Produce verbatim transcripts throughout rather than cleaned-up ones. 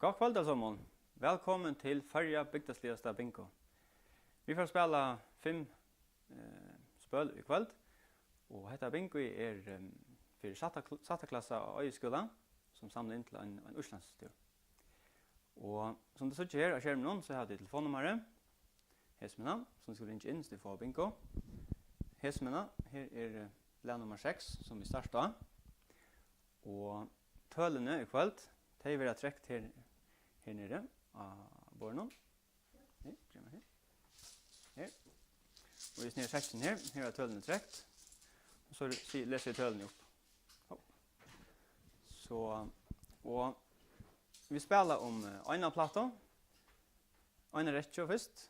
Gott kvøld, øll somul. Vælkomin til Føroya bygdasligasta bingo. Vit fara at spæla fimm, eh, spøl í kvøld, og hetta bingoið er, ehm, fyri sætta kl-, sætta klassa á Eiðisskúla, sum samla inn til ein, ein Íslandstúr. Og sum tit síggja her á skerminum, so hava tit telefonnummarið, hesumina, sum tit skulu ringja inn, so tit fáa bingo. Hesumina, her er, eh, lag nummar seks, sum vit starta á. Og tølini í kvøld, tey verða trekt her, her niðri á borðinum. Her, kemur her. Her. Og eg sneri sekkin her, her er tølini trekt. Og so si-, lesi eg tølini upp. Hop. So, og vit spæla um, eh, eina plátu, eina rekkju fyrst,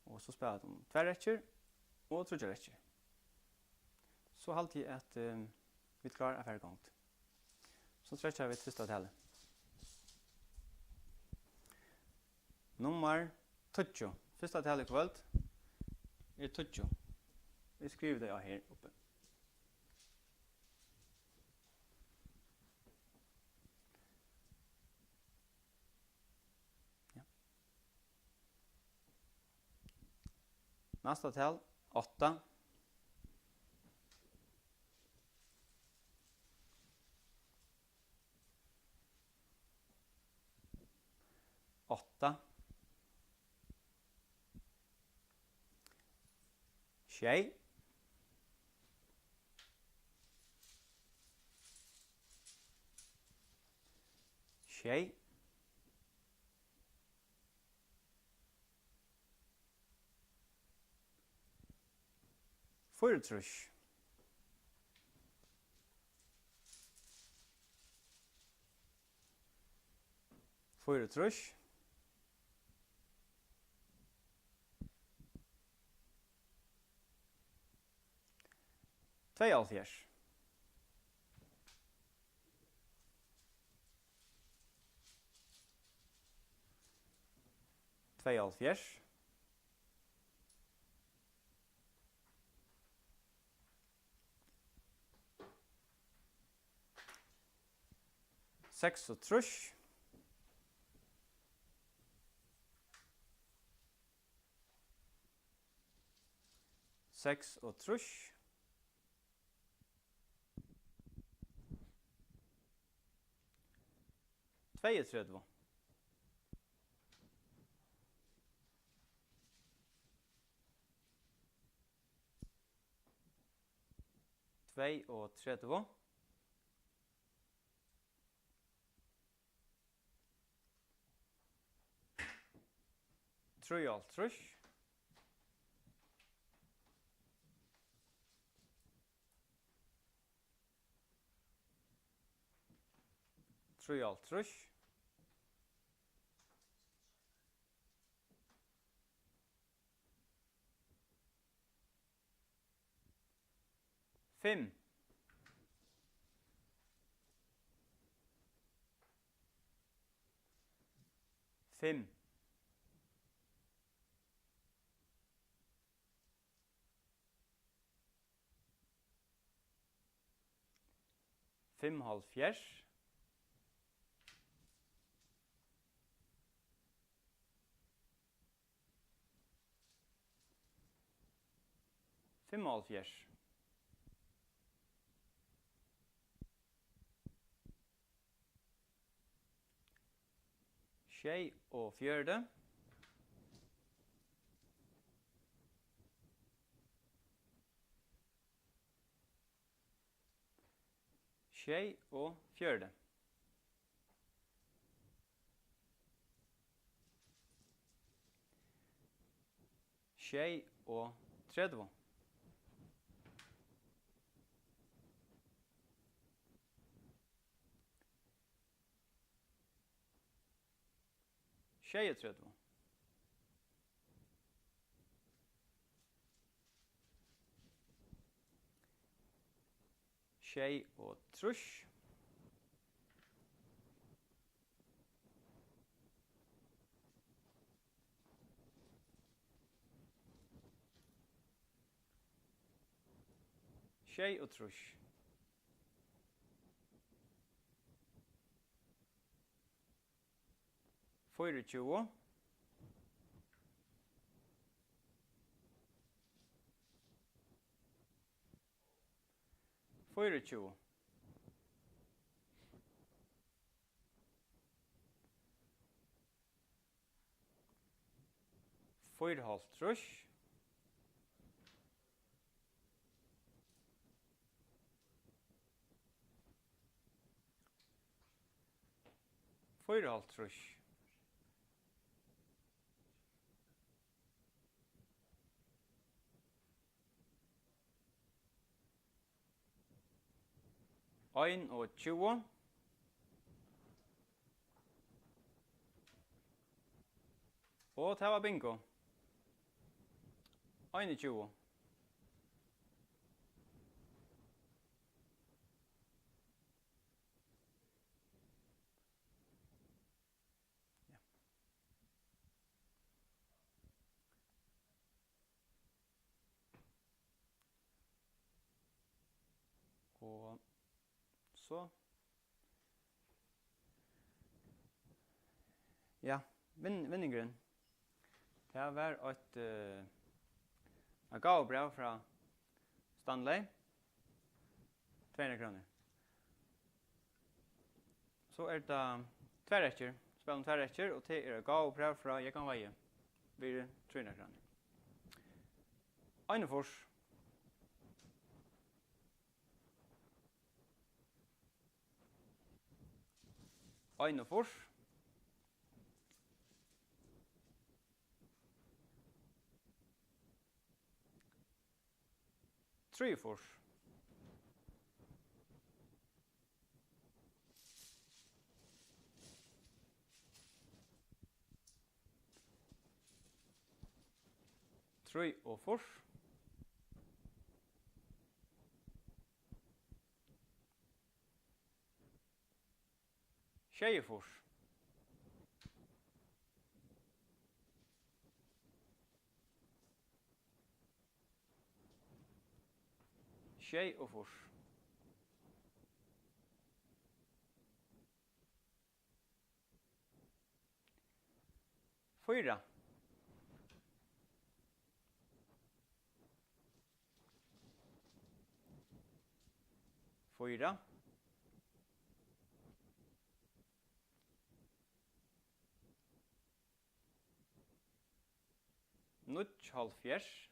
og so spæla vit um tvær rekkjur og tríggjar rekkjur. So haldi eg, at, eh, vit klára at fara í gongd. So trekkja vit fyrsta talið. Nummar tíggju. Fyrsta talið í kvøld er tíggju. Eg skrivi tey á her uppi. Ja. Næsta tal, átta. Átta. Sjey. Sjey. Fýraogtrýss. Fýraogtrýss. Tveyoghálvfjerðs. Tveyoghálvfjerðs. Seksogtrýss. Seksogtrýss. Tveyogtretivu. Tveyogtretivu. Trýoghálvtrýss. Trýoghálvtrýss. Fimm. Fimm. Fimmoghálvfjerðs. Fimmoghálvfjerðs. Sjeyogfjøruti. Sjeyogfjøruti. Sjeyogtretivu. Sjeyogtretivu. Sjeyogtrýss. Sjeyogtrýss. Fýraogtjúgu. Fýraogtjúgu. Fýraoghálvtrýss. Fýraoghálvtrýss. Einogtjúgu. Og tað var bingo. Einogtjúgu. Ja. Og so. Ja, vin-, vinningurin. Tað var eitt, eh, eitt gávubræv frá Stanley. Tvey hundrað krónur. So er tað tvær rekkjur. Spæla um tvær rekkjur, og tað er eitt gávubræv frá Jógvan Weihe. Virði trý hundrað krónur. Einogfýrs. Einogfýrs. Trýogfýrs. Trýogfýrs. Sjeyogfýrs. Sjeyogfýrs. Fýra. Fýra. Níggjuoghálvfjerðs.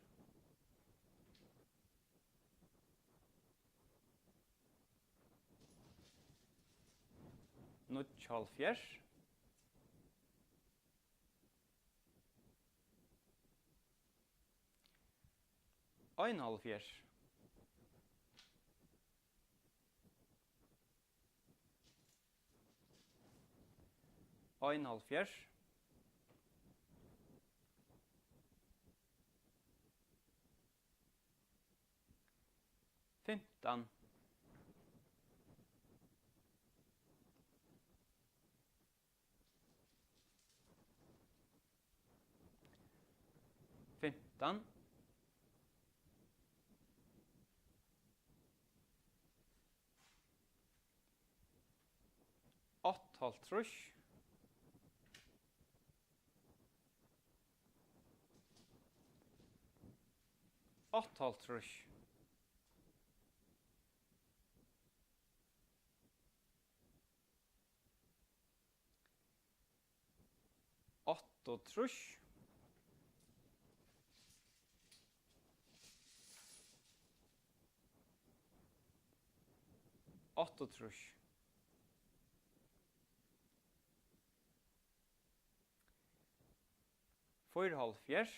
Níggjuoghálvfjerðs. Einoghálvfjerðs. Einoghálvfjerðs. Fimtan. Fimtan. Áttaoghálvtrýss. Áttaoghálvtrýss. Áttaogtrýss. Áttaogtrýss. Fýraoghálvfjerðs.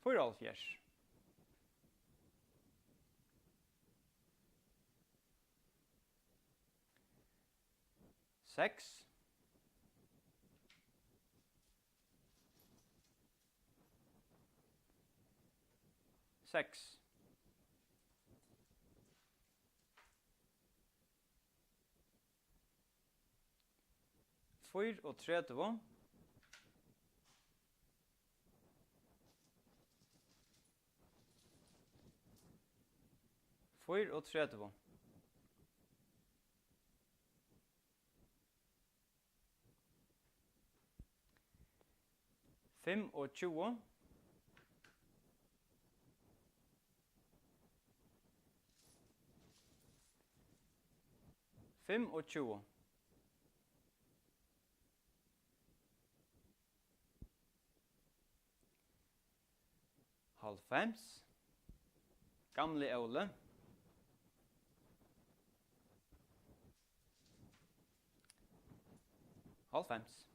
Fýraoghálvfjerðs. Seks. Seks. Fýraogtretivu. Fýraogtretivu. Fimmogtjúgu. Fimmogtjúgu. Hálvfems. Gamli Óli. Hálvfems.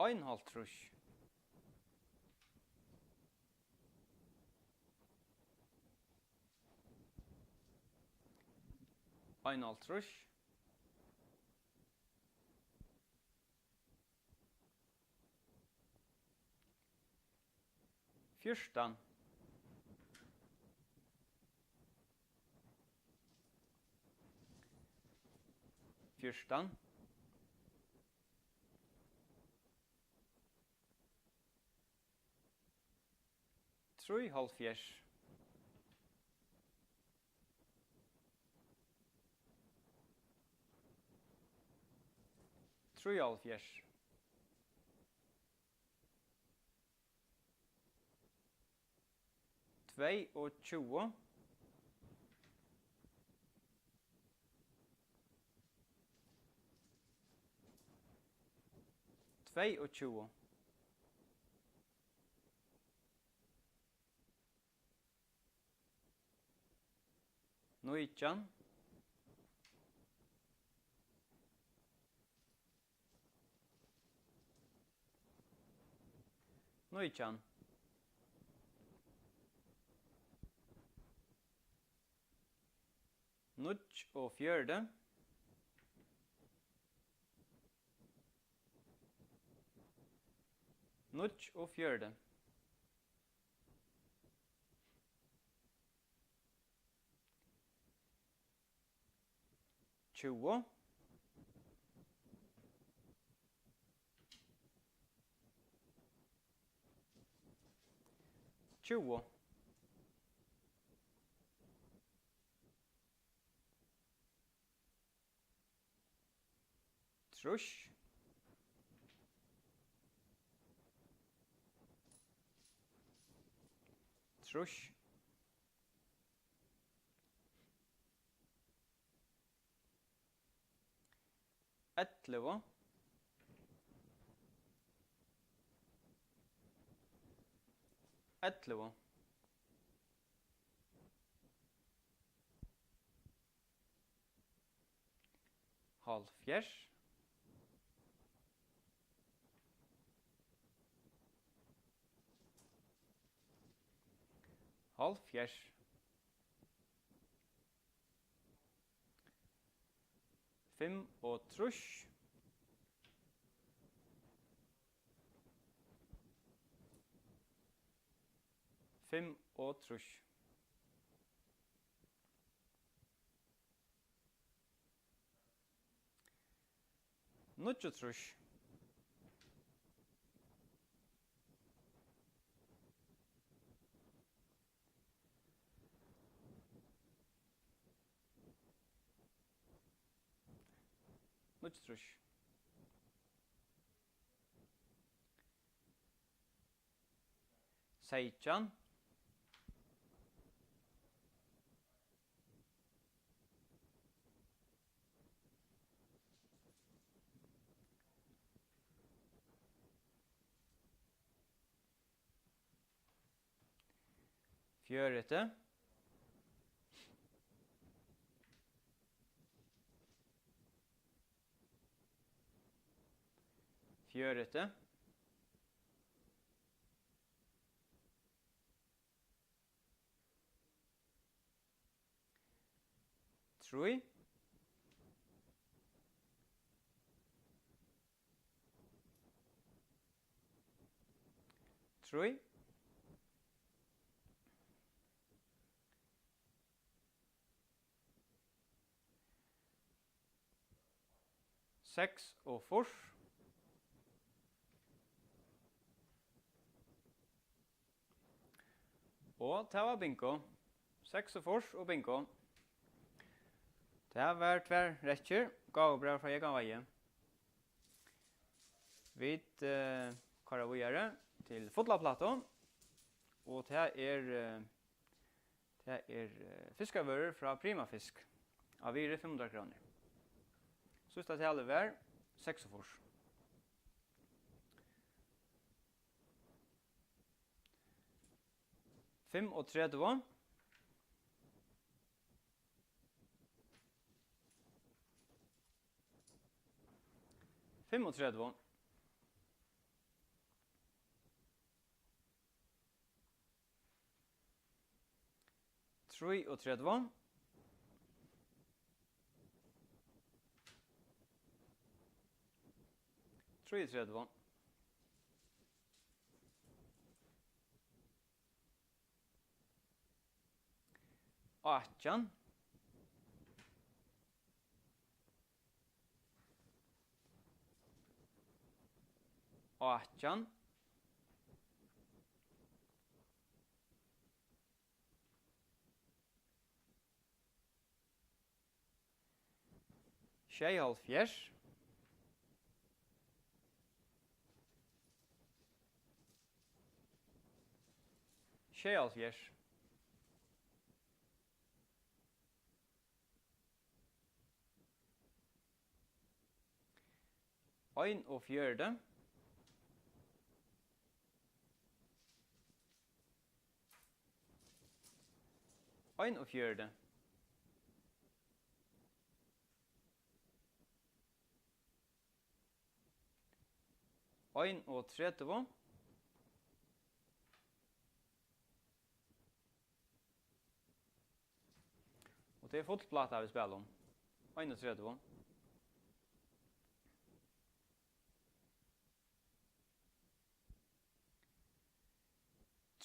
Einoghálvtrýss. Einoghálvtrýss. Fjúrtan. Fjúrtan. Trýoghálvfjerðs. Trýoghálvfjerðs. Tveyogtjúgu. Tveyogtjúgu. Nítjan. Nítjan. Níggjuogfjøruti. Níggjuogfjøruti. Tjúgu. Tjúgu. Trýss. Trýss. Ellivu. Ellivu. Hálvfjerðs. Hálvfjerðs. Fimmogtrýss. Fimmogtrýss. Níggjuogtrýss. Níggjuogtrýss. Seytjan. Fjøruti. Fjøruti. Trý. Trý. Seksogfýrs. Og tað var bingo. Seksogfýrs og bingo. Tað var tvær rekkir gávubræv frá Jógvan Weihe. Vit, eh, koyra víðari til fulla plátu, og tað er, eh, tað er, eh, fiskavørur frá Prima Fisk á virði fimm hundrað krónur. Síðsta talið var seksogfýrs. Fimmogtretivu. Fimmogtretivu. Trýogtretivu. Trýogtretivu. Átjan. Átjan. Sjeyoghálvfjerðs. Sjeyoghálvfjerðs. Einogfjøruti. Einogfjøruti. Einogtretivu. Og tað er full pláta, vit spæla um. Einogtretivu.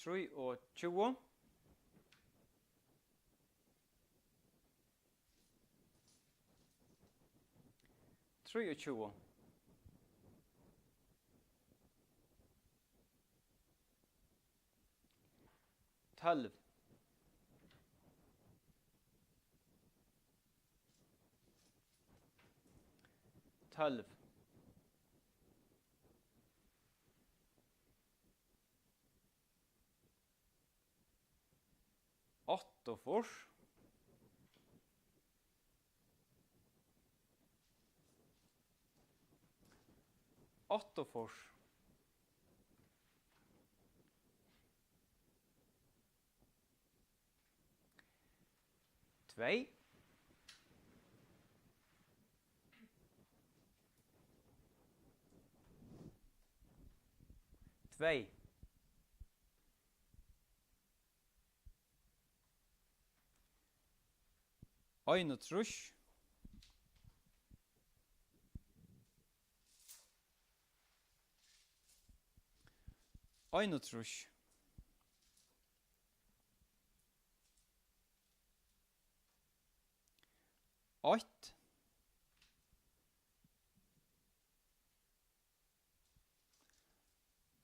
Trýogtjúgu. Trýogtjúgu. Tólv. Tólv. Áttaogfýrs. Áttaogfýrs. Tvey. Tvey. Einogtrýss. Einogtrýss. Eitt.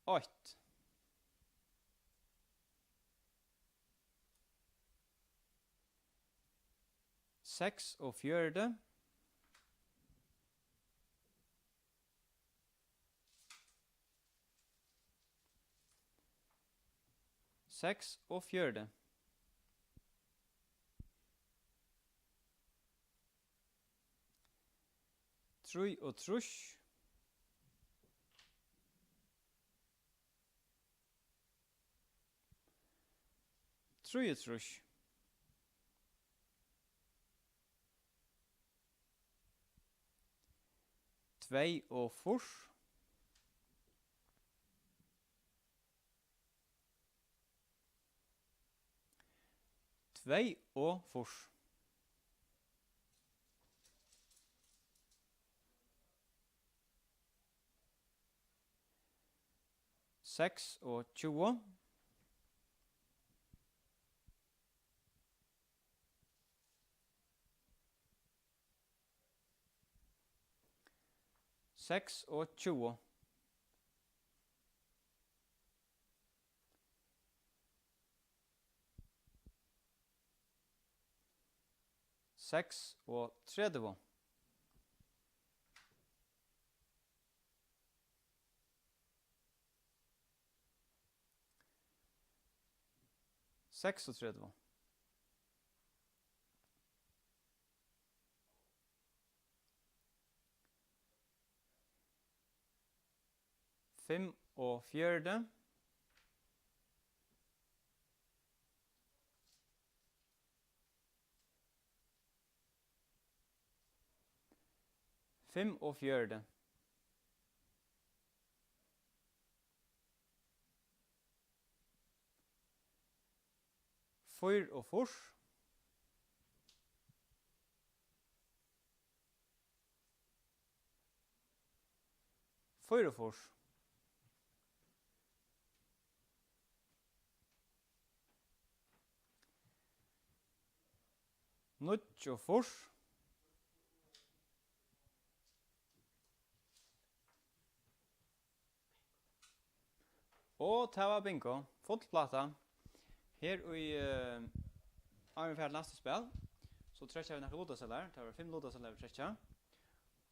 Eitt. Seksogfjøruti. Seksogfjøruti. Trýogtrýss. Trýogtrýss. Tveyogfýrs. Tveyogfýrs. Seksogtjúgu. Seksogtjúgu. Seksogtretivu. Seksogtretivu. Fimmogfjøruti. Fimmogfjøruti. Fýraogfýrs. Fýraogfýrs. Níggjuogfýrs. Og tað var bingo. Full pláta. Her í, eh, áðrenn vit fara til næsta spæl, so trekkja vit nakrar lutaseðlar. Tað verða fimm lutaseðlar vit trekkja.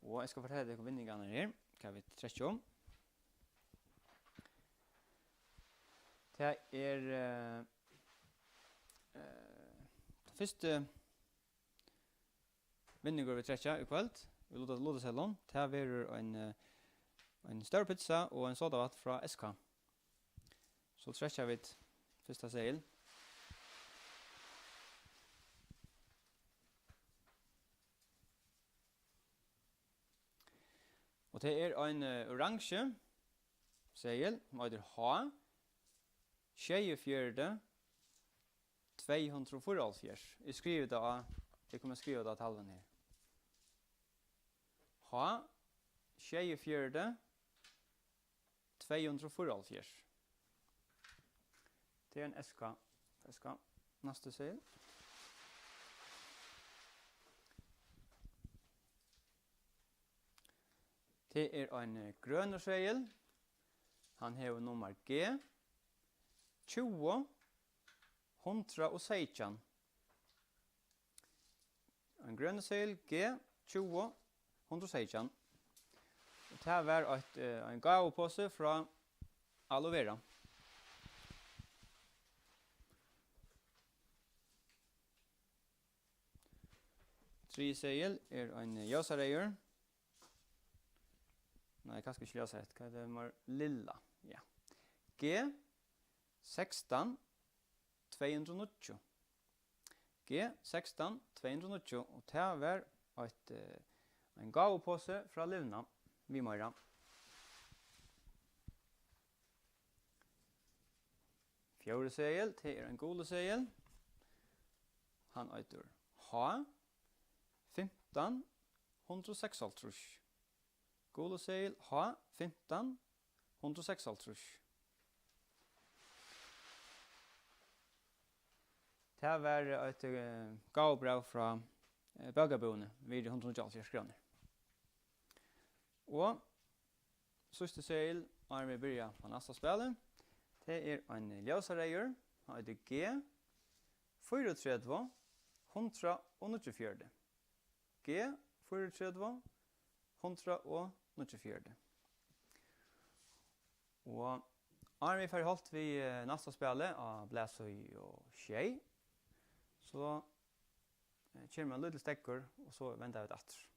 Og eg skal fortelja tykkum vinningarnar her, hvat vit trekkja um. Tað er, eh, eh, tann fyrsti vinningur vit trekkja í kvøld, í luta-, lutaseðlum, tað verður ein, eh, ein stór pizza og ein sodavatn frá S K. So trekkja vit fyrsta seðil. Og tað er ein, eh, oransji seðil, sum eitur H sjeyogfjøruti tvey hundrað og fýraoghálvfjerðs. Eg skrivi tað á, eg komi at skriva tað á talvuna her. H sjeyogfjøruti tvey hundrað og fýraoghálvfjerðs. Tað er ein S K. S K. Næsti seðil. Tað er ein, eh, grønur seðil. Hann hevur nummar G tjúgu hundrað og seytjan. Ein grønur seðil, G tjúgu hundrað og seytjan. Og tað var eitt, eh, ein gávuposi frá Aloe Vera. Triði seðil er ein ljósareyður. Nei, kanska ikki ljósareyður. Hvat er tað, meir lilla? Ja. G sekstan tvey hundrað og níggju. G sekstan tvey hundrað og níggju, og tað var eitt, eh, ein gávuposi frá Livna við meira. Fjórði seðil, tað er ein gulur seðil. Hann eitur H fimtan hundrað og seksoghálvtrýss. Gulur seðil H fimtan hundrað og seksoghálvtrýss. Tað var eitt, eh, gávubræv frá, eh, bókabúðini, virði hundrað og níggjuoghálvfjerðs krónur. Og síðsti seðil, áðrenn vit byrja á næsta spæli, tað er ein ljósareyður, hann eitur G fýraogtretivu hundrað og níggjuogfjøruti. G fýraogtretivu hundrað og níggjuogfjøruti. Og áðrenn vit fara í holt við, eh, næsta spæli á blaðsíðu sjey, so, eh, kemur ein lítil steðgur, og so venda vit aftur.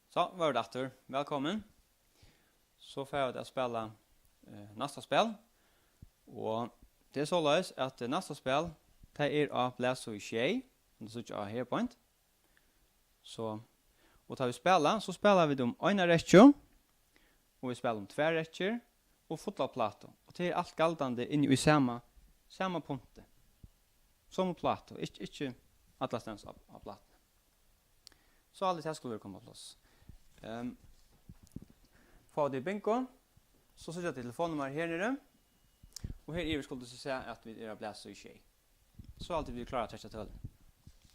So, vóru tit aftur vælkomin. So fara vit at spæla, eh, næsta spæl. Og tað er soleiðis, at, eh, næsta spæl, tað er á blaðsíðu sjey, sum tit síggja á her beint. So, og tá vit spæla, so spæla vit um eina rekkju, og vit spæla um tvær rekkjur, og fulla plátu. Og tað er alt galdandi inni í sama, sama punti. Somu plátu, ikki, ikki allastaðni á, á plátuni. So alt tað skuldi koma á pláss. Ehm, fáa tit bingo, so síggja tit telefonnummarið her niðri. Og her yvir skuldu tit sæð, at vit eru á blaðsíðu sjey. So alt vit eru klárir at trekkja tølini.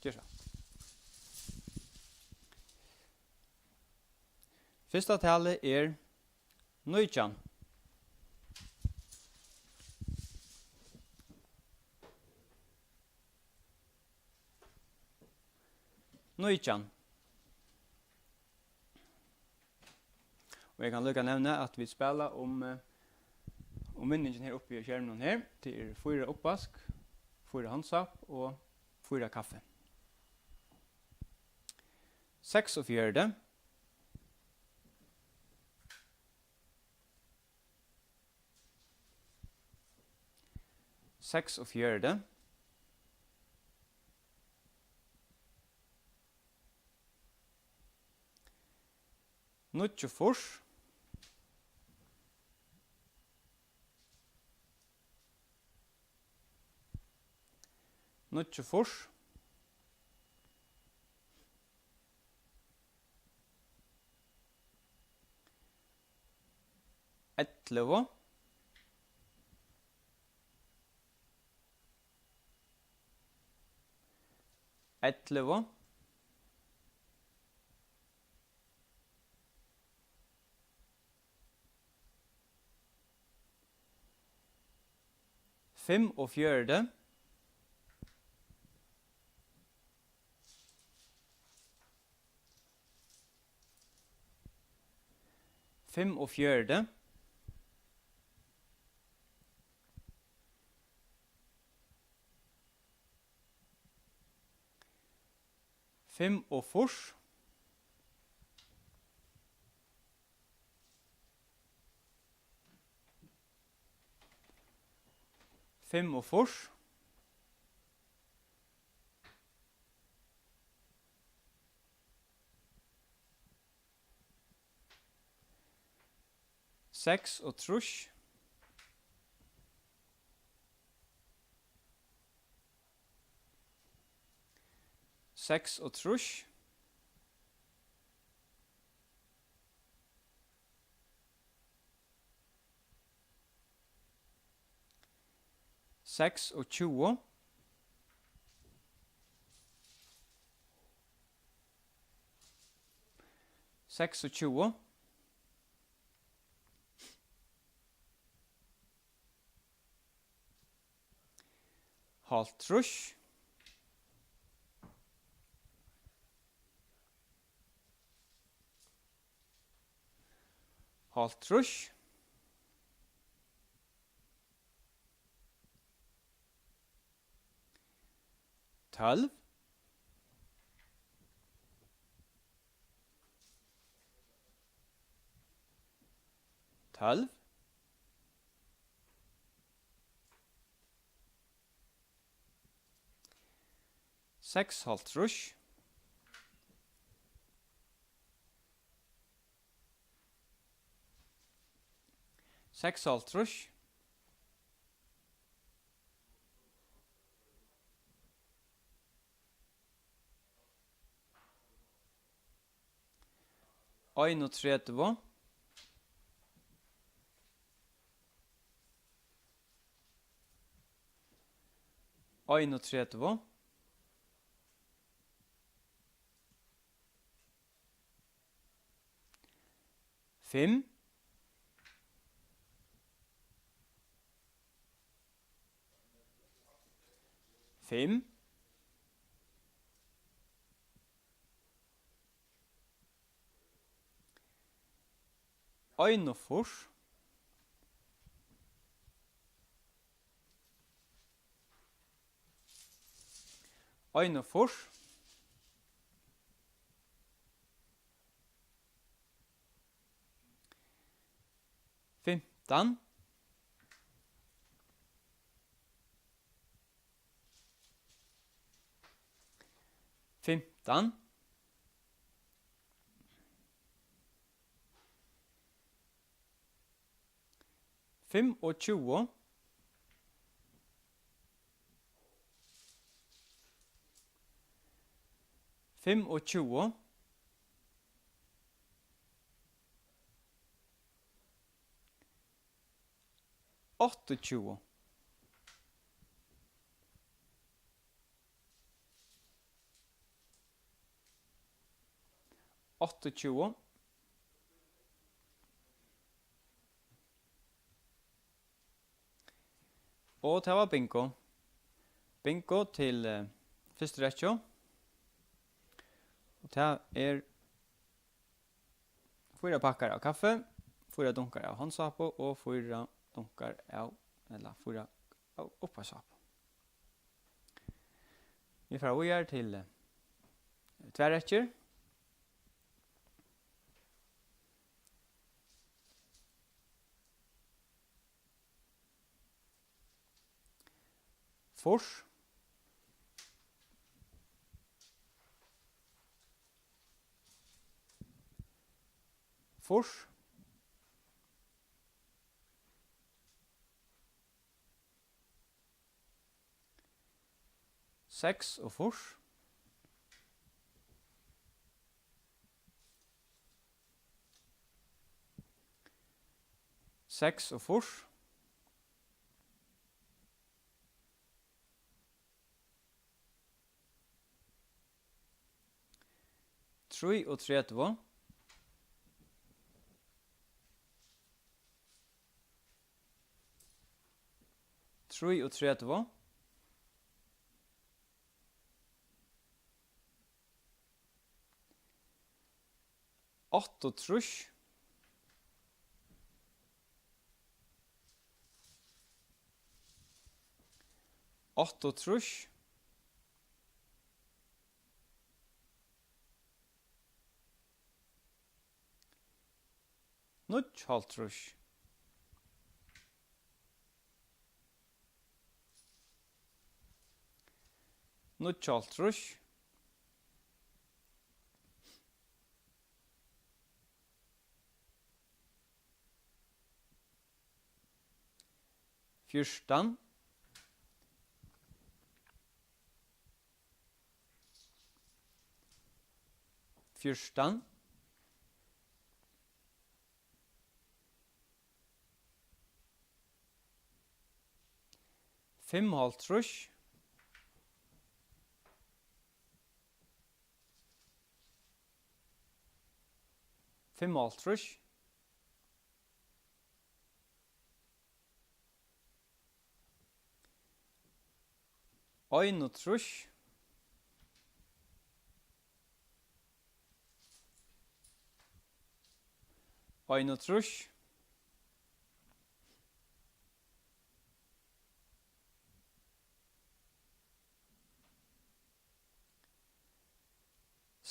Ger so. Fyrsta talið er nítjan. Nítjan. Og eg kann líka nevna, at vit spæla um, eh, um vinningin her uppi á skerminum her. Tað er fýra uppvask, fýra hondsápu og fýra kaffi. Seksogfjøruti. Seksogfjøruti. Níggjuogfýrs. Níggjuogfýrs. Ellivu. Ellivu. Fimmogfjøruti. Fimmogfjøruti. Fimmogfýrs. Fimmogfýrs. Seksogtrýss. Seksogtrýss. Seksogtjúgu. Seksogtjúgu. Hálvtrýss. Hálvtrýss. Tólv. Tólv. Seksoghálvtrýss. Seksoghálvtrýss. Einogtretivu. Einogtretivu. Fimm. Fimm. Einogfýrs. Einogfýrs. Fimtan. Fimtan. Fimmogtjúgu. Fimmogtjúgu. Áttaogtjúgu. Áttaogtjúgu. Og tað var bingo. Bingo til, eh, fyrstu rekkju. Og tað er fýra pakkar av kaffi, fýra dunkar av hondsápu og fýra dunkar av, ella fýra av uppvaskisápu. Vit fara víðari til, eh, tvær rekkjur. Fýrs. Fýrs. Seksogfýrs. Seksogfýrs. Trýogtretivu. Trýogtretivu. Áttaogtrýss. Áttaogtrýss. Níggjuoghálvtrýss. Níggjuoghálvtrýss. Fjúrtan. Fjúrtan. Fimmoghálvtrýss. Fimmoghálvtrýss. Einogtrýss. Einogtrýss.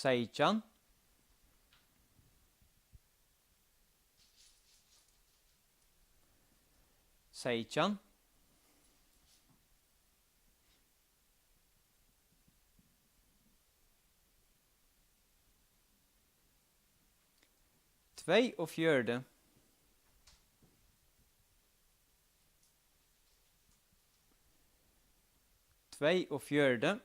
Seytjan. Seytjan. Tveyogfjøruti. Tveyogfjøruti.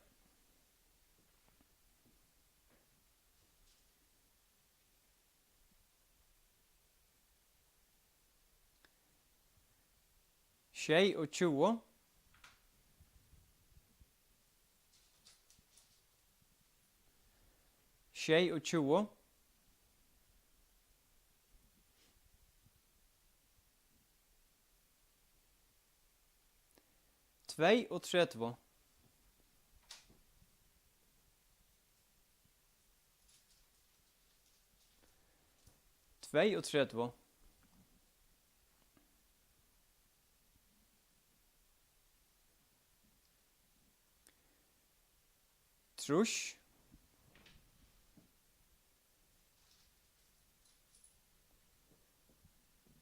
Sjeyogtjúgu. Sjeyogtjúgu. Tveyogtretivu. Tveyogtretivu. Trýss.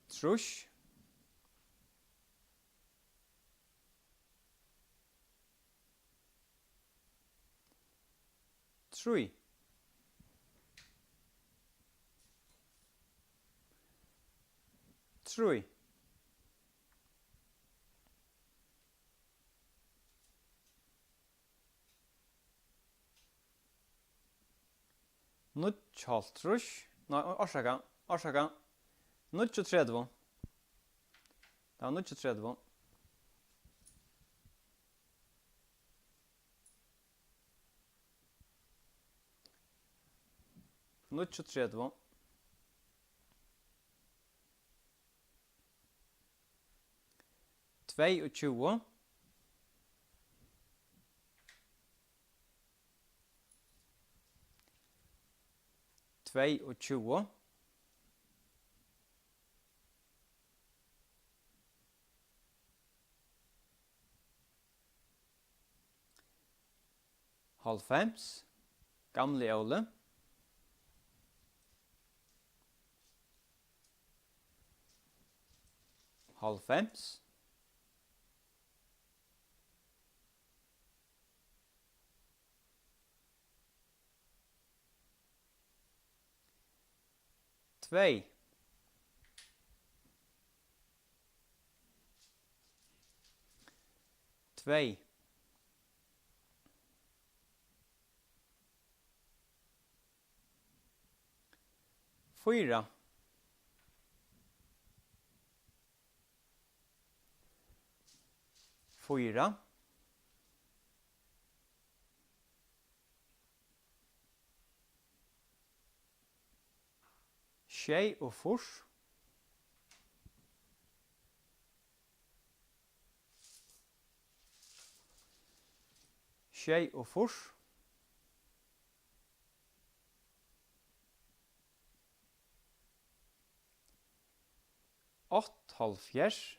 Trýss. Trý. Trý. Níggjuoghálvtrýss, nei, orsaka, orsaka, níggjuogtretivu. Tað var níggjuogtretivu. Níggjuogtretivu. Tveyogtjúgu. Tveyogtjúgu. Hálvfems, Gamli Óli. Hálvfems. Tvey. Tvey. Fýra. Fýra. Sjeyogfýrs. Sjeyogfýrs. Áttaoghálvfjerðs.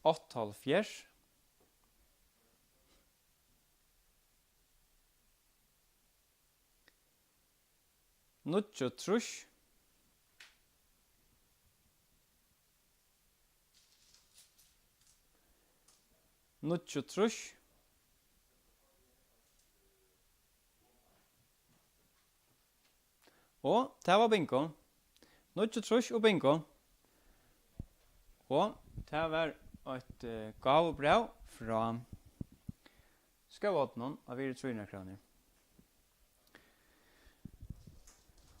Áttaoghálvfjerðs. Níggjuogtrýss. Níggjuogtrýss. Og tað var bingo. Níggjuogtrýss og bingo. Og tað var eitt, eh, gávubræv frá Skógarhorninum á virði trý hundrað krónur.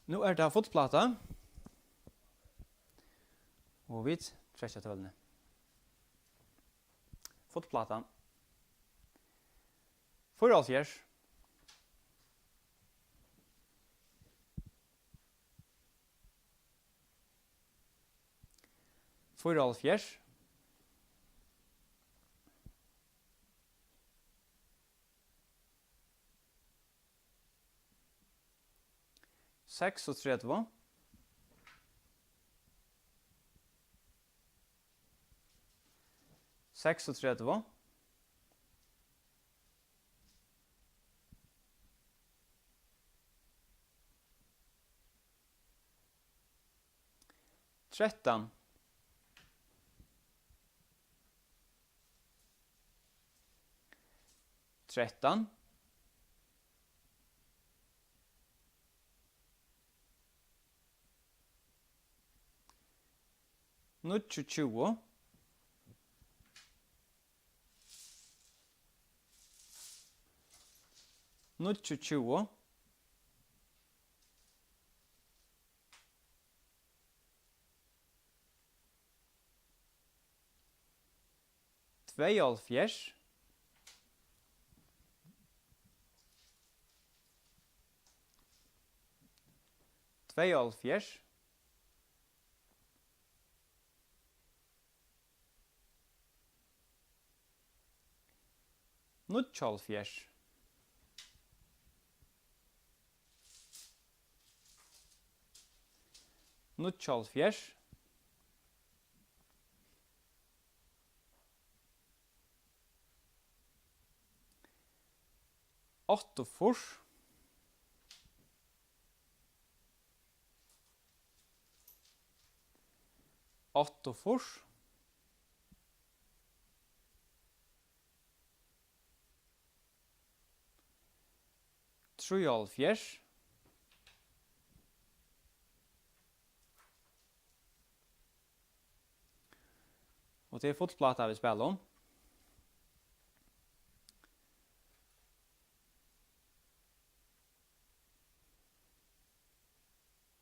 Nú er tað fullpláta. Og vit trekkja tølini. Fullpláta. Fýraoghálvfjerðs. Fýraoghálvfjerðs. Seksogtretivu. Seksogtretivu. Trettan. Trettan. Níggjuogtjúgu. Níggjuogtjúgu. Tveyoghálvfjerðs. Tveyoghálvfjerðs. Níggjuoghálvfjerðs. Níggjuoghálvfjerðs. Áttaogfýrs. Áttaogfýrs. Trýoghálvfjerðs. Og tað er full pláta, vit spæla um.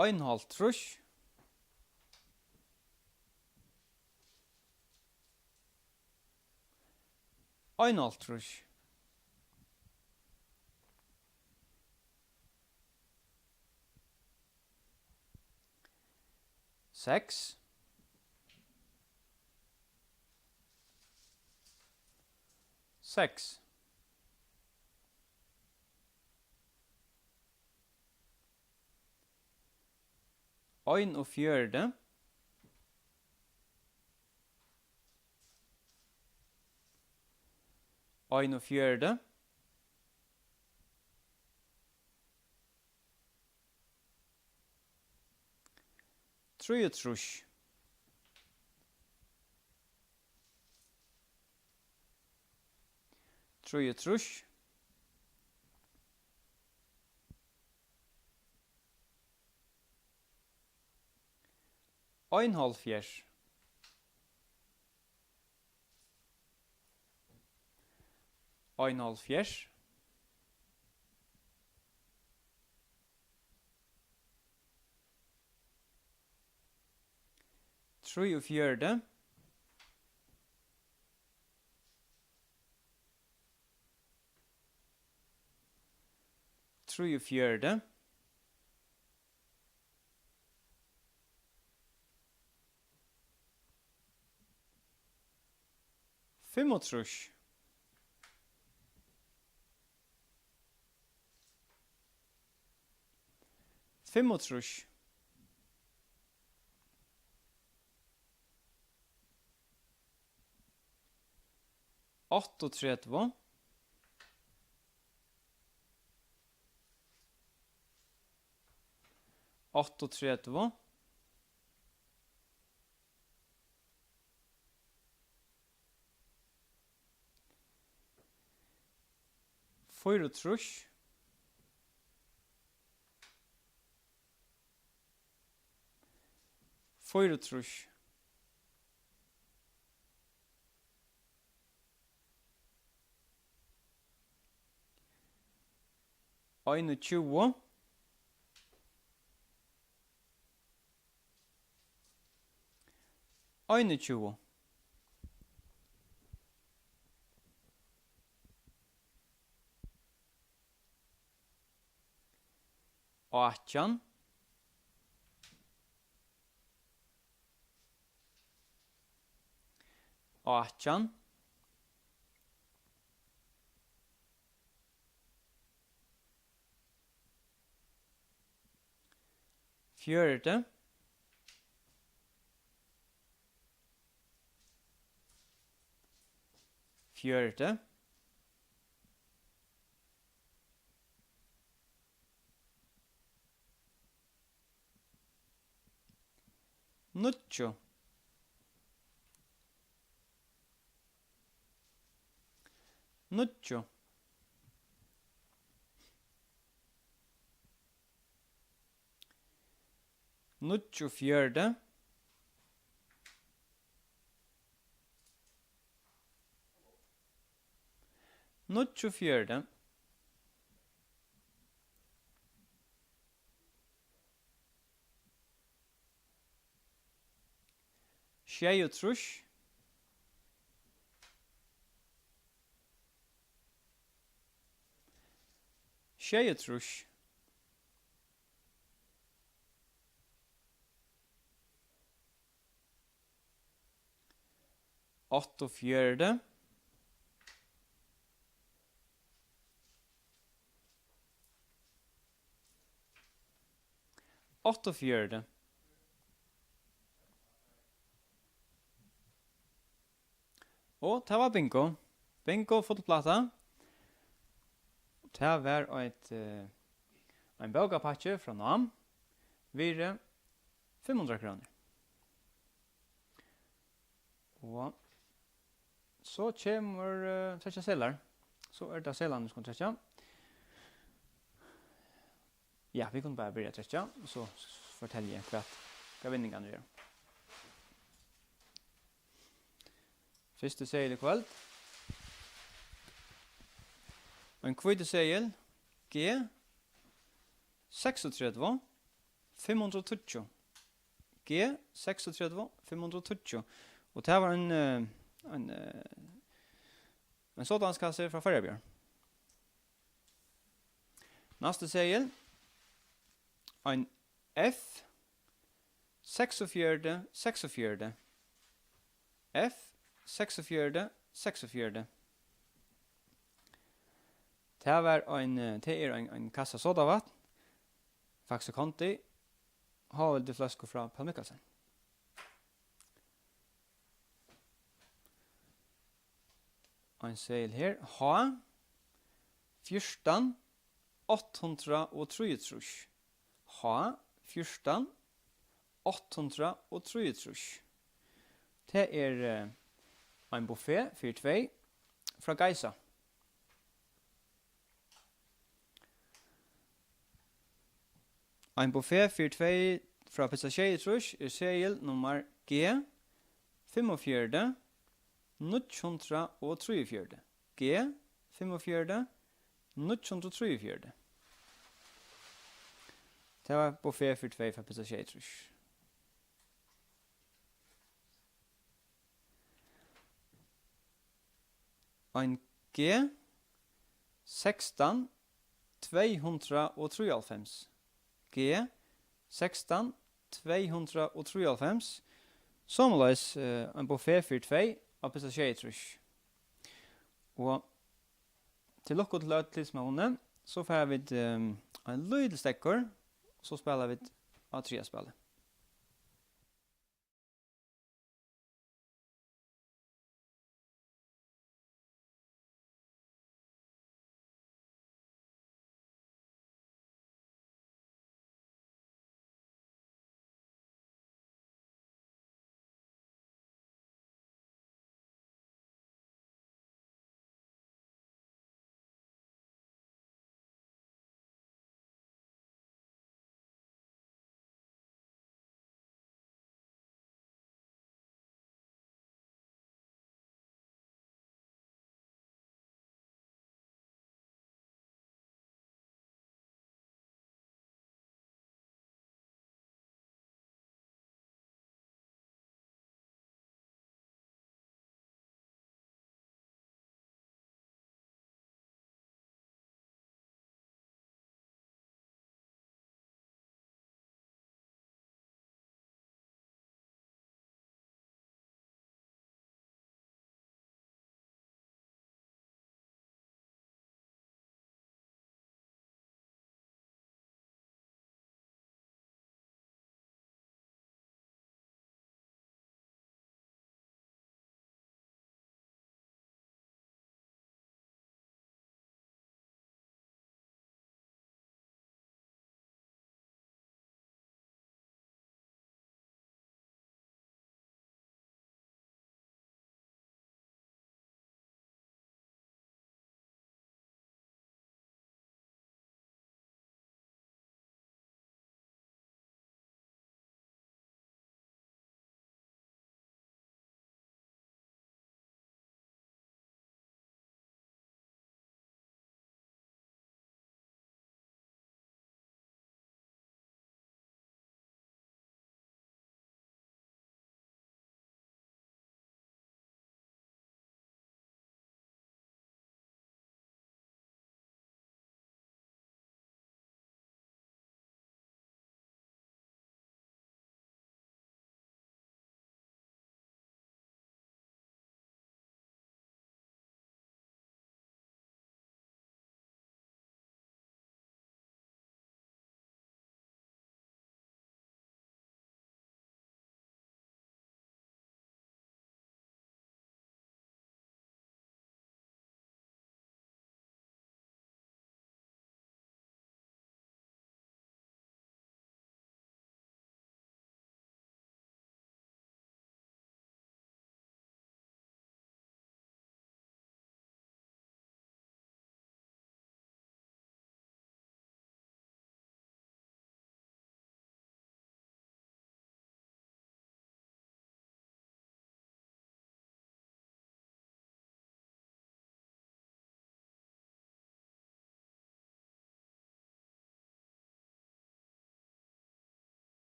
Einoghálvtrýss. Einoghálvtrýss. Seks. Seks. Einogfjøruti. Einogfjøruti. Trýogtrýss. Trýogtrýss. Einoghálvfjerðs. Einoghálvfjerðs. Trýogfjøruti. Trýogfjøruti. Fimmogtrýss. Fimmogtrýss. Áttaogtretivu. Áttaogtretivu. Fýraogtrýss. Fýraogtrýss. Einogtjúgu. Einogtjúgu. Átjan. Átjan. Fjøruti. Fjøruti. Níggju. Níggju. Níggjuogfjøruti. Níggjuogfjøruti. Sjeyogtrýss. Sjeyogtrýss. Áttaogfjøruti. Áttaogfjøruti. Og tað var bingo. Bingo, full pláta. Tað var eitt, eh, ein bókapakki frá Nam, virði fimm hundrað krónur. Og so kemur, eh, trekkja seðlar. So er tað seðlarnir, vit skulu trekkja. Ja, vit kunnu bara byrja at trekkja, og so fortelji eg, hvat, hvat vinningarnir eru. Fyrsti seðil í kvøld. Ein hvítur seðil, G seksogtretivu, fimm hundrað og tíggju. G seksogtretivu, fimm hundrað og tíggju. Og tað var ein, eh, ein, eh, ein sodavatnskassi frá Føroyabjørn. Næsti seðil, ein F seksogfjøruti, seksogfjøruti. F seksogfjøruti, seksogfjøruti. Tað var ein, eh, tað er ein, ein kassa sodavatn, Faxe Kondi, háveldisfløsku frá Pól Mikkelsen. Ein seðil her, H fjúrtan, átta hundrað og trýogtrýss. H fjúrtan, átta hundrað og trýogtrýss. Tað er, eh, ein buffet fyri tvey frá Geisa. Ein buffet fyri tvey frá Pizza sjeyogtrýss er seðil nummar G fimmogfjøruti, níggju hundrað og trýogfjøruti. G fimmogfjøruti, níggju hundrað og trýogfjøruti. Tað var buffet fyri tvey frá Pizza sjeyogtrýss. Ein G sekstan, tvey hundrað og trýoghálvfems. G sekstan, tvey hundrað og trýoghálvfems. Somuleiðis, eh, ein buffet fyri tvey á Pizza sjeyogtrýss. Og til lukku til øll tit sum hava vunnið, so fara vit, ehm, ein lítil steðgur, og so spæla vit á triðja spæli.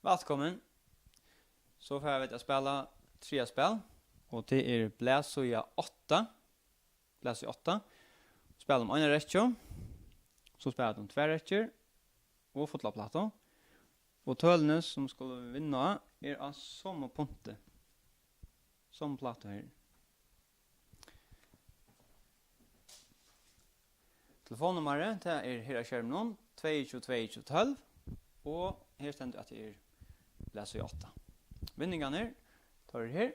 Vælkomin. So fara vit at spæla triðja spæl, og tað er blaðsíða átta. Blaðsíða átta. Spæla um eina rekkju. So spæla vit um tvær rekkjur og fulla plátu. Og tølini, sum skulu vinna, er á somu punti. Somu plátu her. Telefonnummarið, tað er her á skerminum, tveyogtjúgu, tveyogtjúgu, tólv, og her stendur, at tað er blaðsíða átta. Vinningarnir, teir eru her.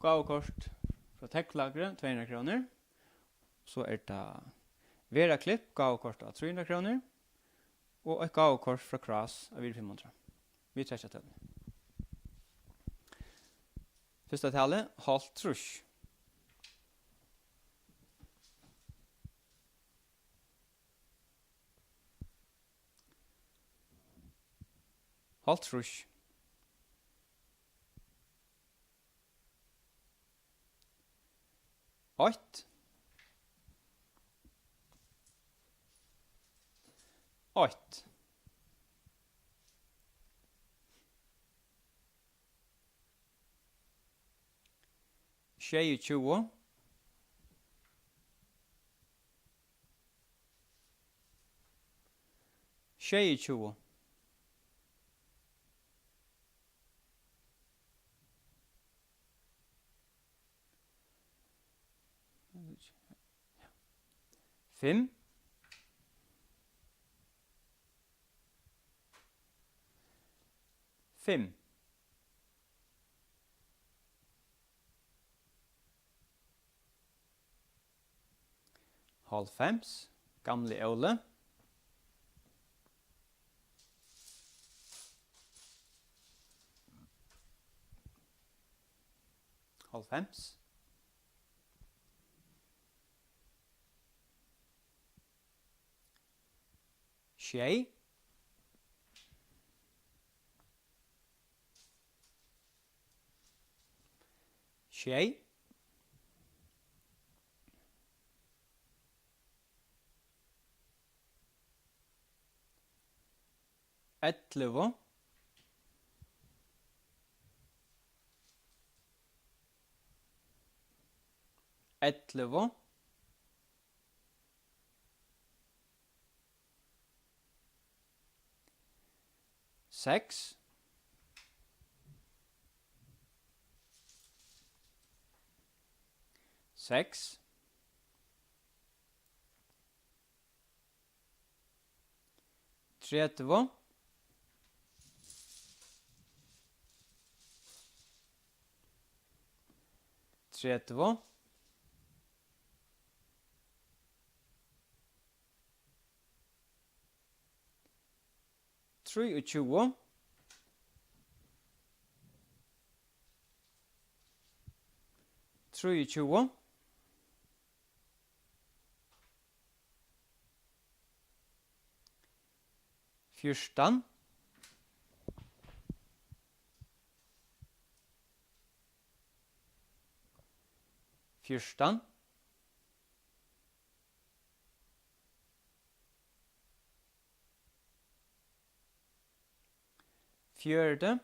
Gávukort frá Tollaksverk, tvey hundrað krónur. So er tað Vera Klipp, gávukort á trý hundrað krónur, og eitt gávukort frá Krás á virði fimm hundrað. Vit trekkja tølini. Fyrsta talið, hálvtrýss. Hálvtrýss. Eitt. Eitt. Sjeyogtjúgu. Sjeyogtjúgu. Fimm. Fimm. Hálvfems, Gamli Óli. Hálvfems. Sjey. Sjey. Ellivu. Ellivu. Seks. Seks. Tretivu. Tretivu. Trýogtjúgu. Trýogtjúgu. Fjúrtan. Fjúrtan. Fjøruti.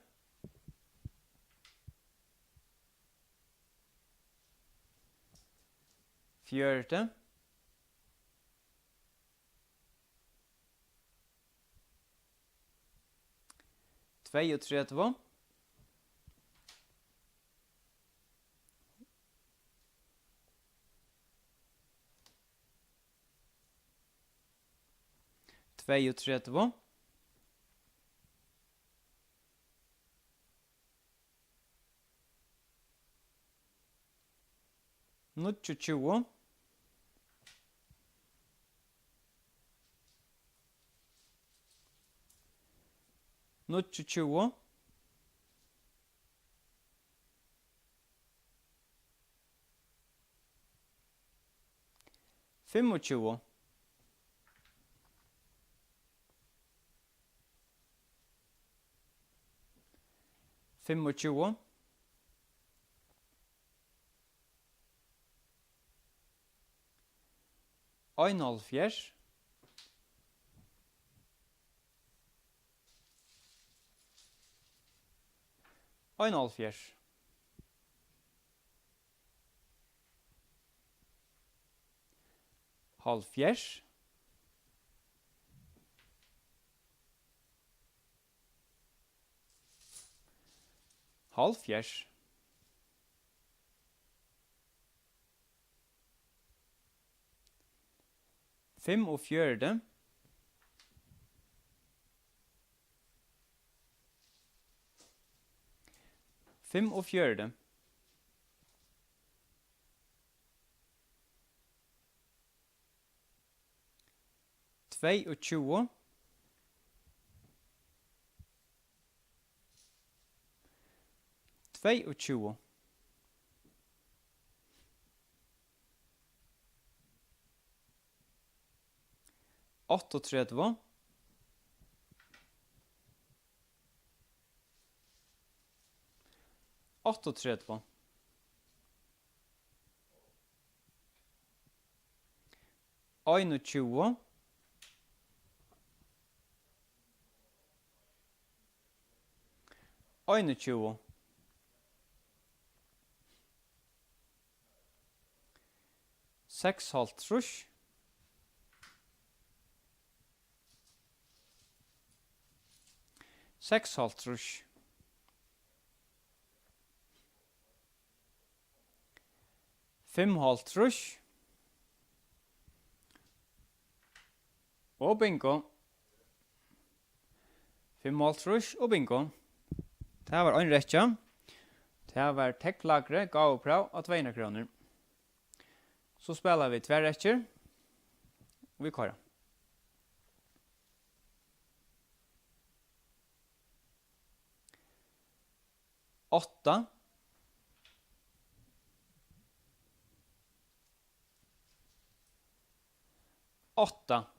Fjøruti. Tveyogtretivu. Tveyogtretivu. Níggjuogtjúgu. Níggjuogtjúgu. Fimmogtjúgu. Fimmogtjúgu. Einoghálvfjerðs. Einoghálvfjerðs. Hálvfjerðs. Hálvfjerðs. Fimmogfjøruti. Fimmogfjøruti. Tveyogtjúgu. Tveyogtjúgu. Áttaogtretivu. Áttaogtretivu. Einogtjúgu. Einogtjúgu. Seksoghálvtrýss. Seksoghálvtrýss. Fimmoghálvtrýss. Og bingo. Fimmoghálvtrýss og bingo. Tað var ein rekkja. Tað var teknlagri gávubræv á tvey hundrað krónur. So spæla vit tvær rekkjur. Og vit koyra. Átta. Átta.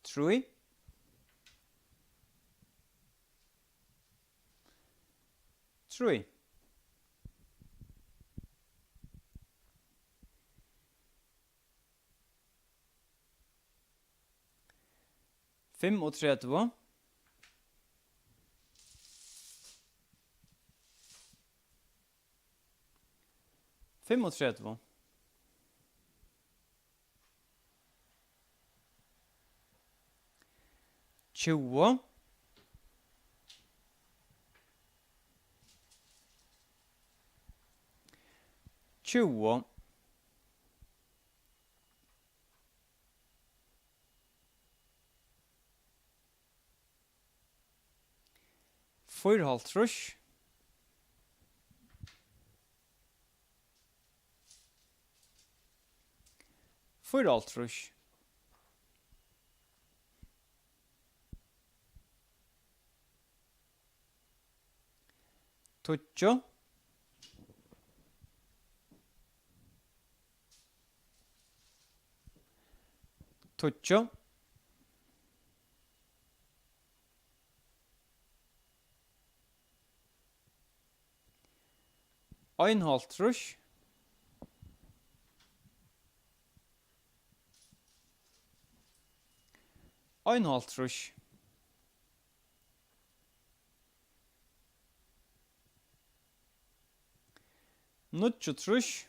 Trý. Trý. Fimmogtretivu. Fimmogtretivu. Tjúgu. Tjúgu. Fýraoghálvtrýss. Fýraoghálvtrýss. Tíggju. Tíggju. Einoghálvtrýss. Einoghálvtrýss. Níggjuogtrýss.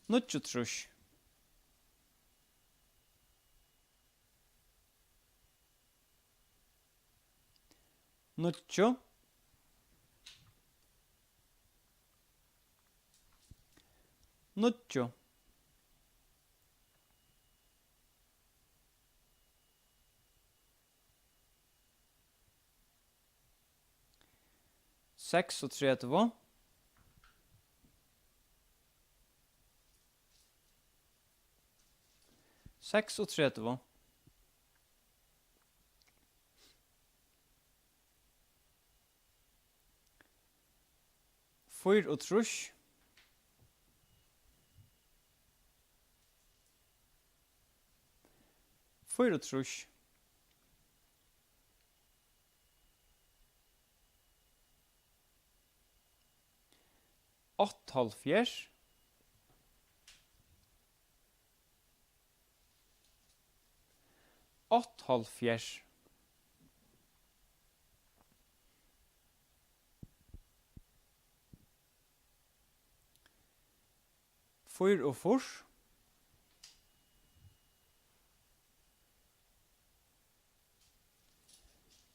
Níggjuogtrýss. Níggju. Níggju. Seksogtretivu. Seksogtretivu. Fýraogtrýss. Fýraogtrýss. Áttaoghálvfjerðs. Áttaoghálvfjerðs. Fýraogfýrs.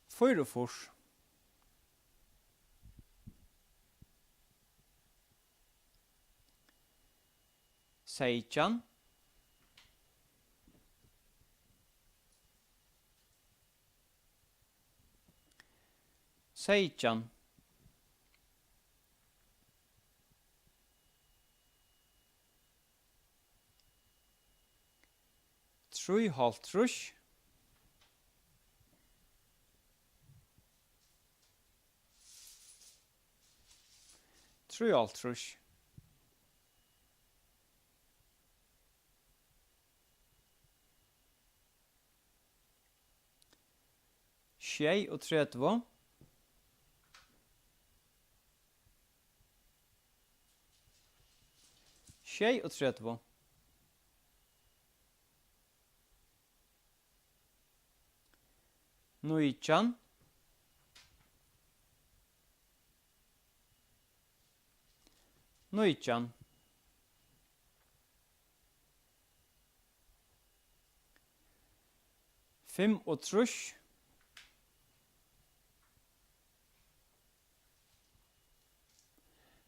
Fýraogfýrs. Seytjan. Seytjan. Trýoghálvtrýss. Trýoghálvtrýss. Sjeyogtretivu. Sjeyogtretivu. Nítjan. Nítjan. Fimmogtrýss.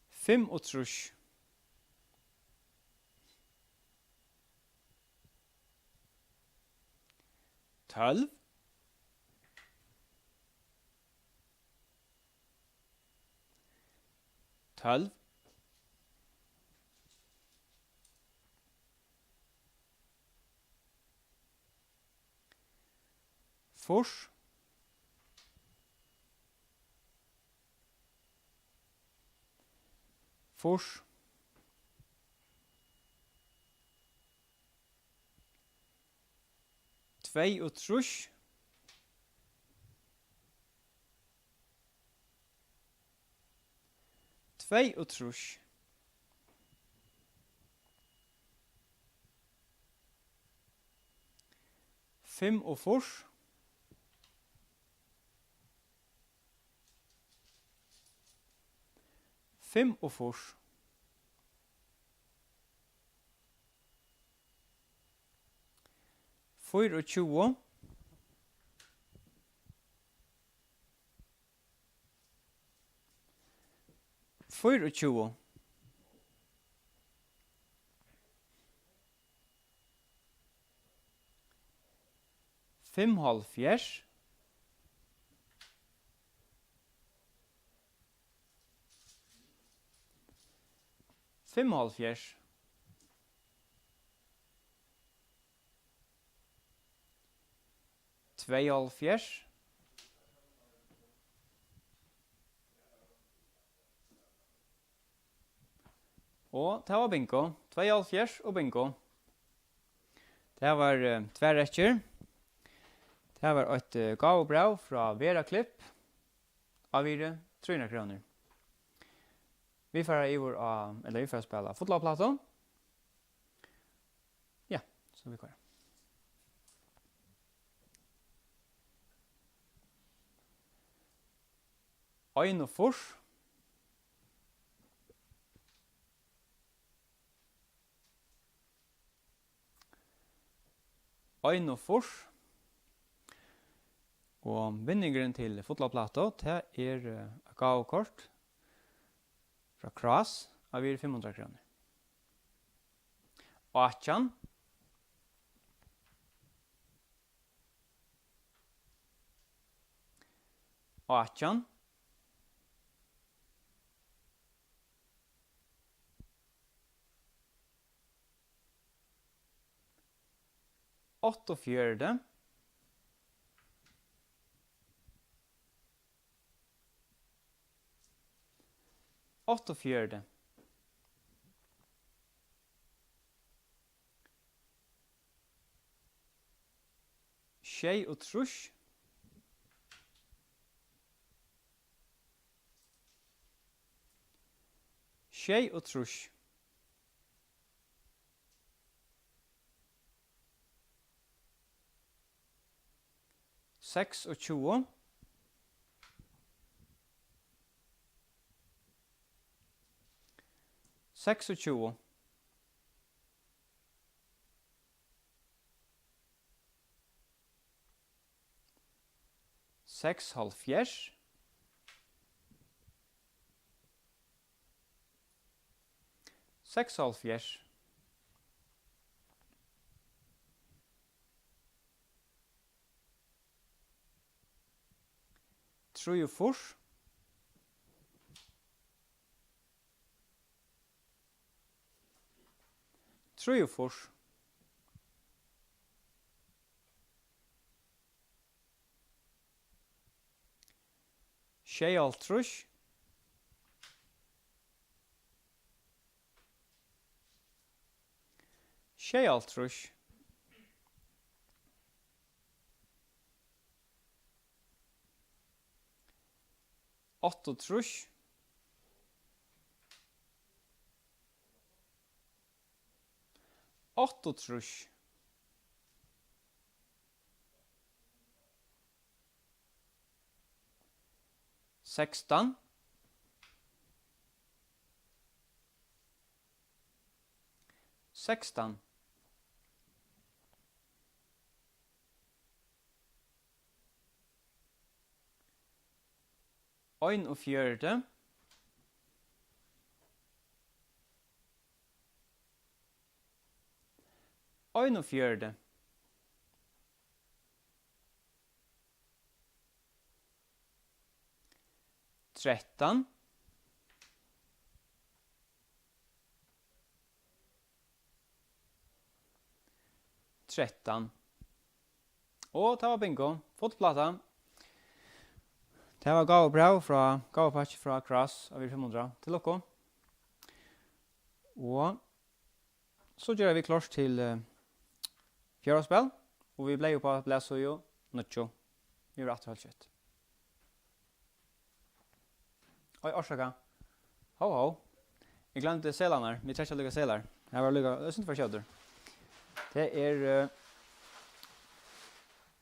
Fimmogtrýss. Tólv. Tólv. Fýrs. Fýrs. Tveyogtrýss. Tveyogtrýss. Fimmogfýrs. Fimmogfýrs. Fýraogtjúgu. Fýraogtjúgu. Fimmoghálvfjerðs. Fimmoghálvfjerðs. Tveyoghálvfjerðs. Og tað var bingo. Tveyoghálvfjerðs og bingo. Tað var, eh, tvær rekkjur. Tað var eitt, eh, gávubræv frá Vera Klipp á virði trý hundrað krónur. Vit fara yvir á, ella vit fara at spæla fulla plátu. Ja, so vit koyra. Einogfýrs. Einogfýrs. Og vinningurin til fulla plátu, tað er, eh, eitt gávukort frá Krás á virði fimm hundrað krónur. Átjan. Átjan. Áttaogfjøruti. Áttaogfjøruti. Sjeyogtrýss. Sjeyogtrýss. Seksogtjúgu. Seksogtjúgu. Seksoghálvfjerðs. Seksoghálvfjerðs. Trýogfýrs. Trýogfýrs. Sjeyoghálvtrýss. Sjeyoghálvtrýss. Áttaogtrýss. Áttaogtrýss. Sekstan. Sekstan. Einogfjøruti. Einogfjøruti. Trettan. Trettan. Og tað var bingo. Full pláta. Tað var gávubræv frá, gávupakki frá Cross, av fimm hundrað. Til lukku. Og so gera vit klárt til, eh, fjórða spæl, og vit bleyða upp á blaðsíðu níggju. Vit verða aftur heilt skjótt. Oj, orsaka. Ho, ho. Eg gloymdi seðlarnar. Vit trekkja líka seðlar. Her var líka, eg syntes var skjótur. Tað er, eh,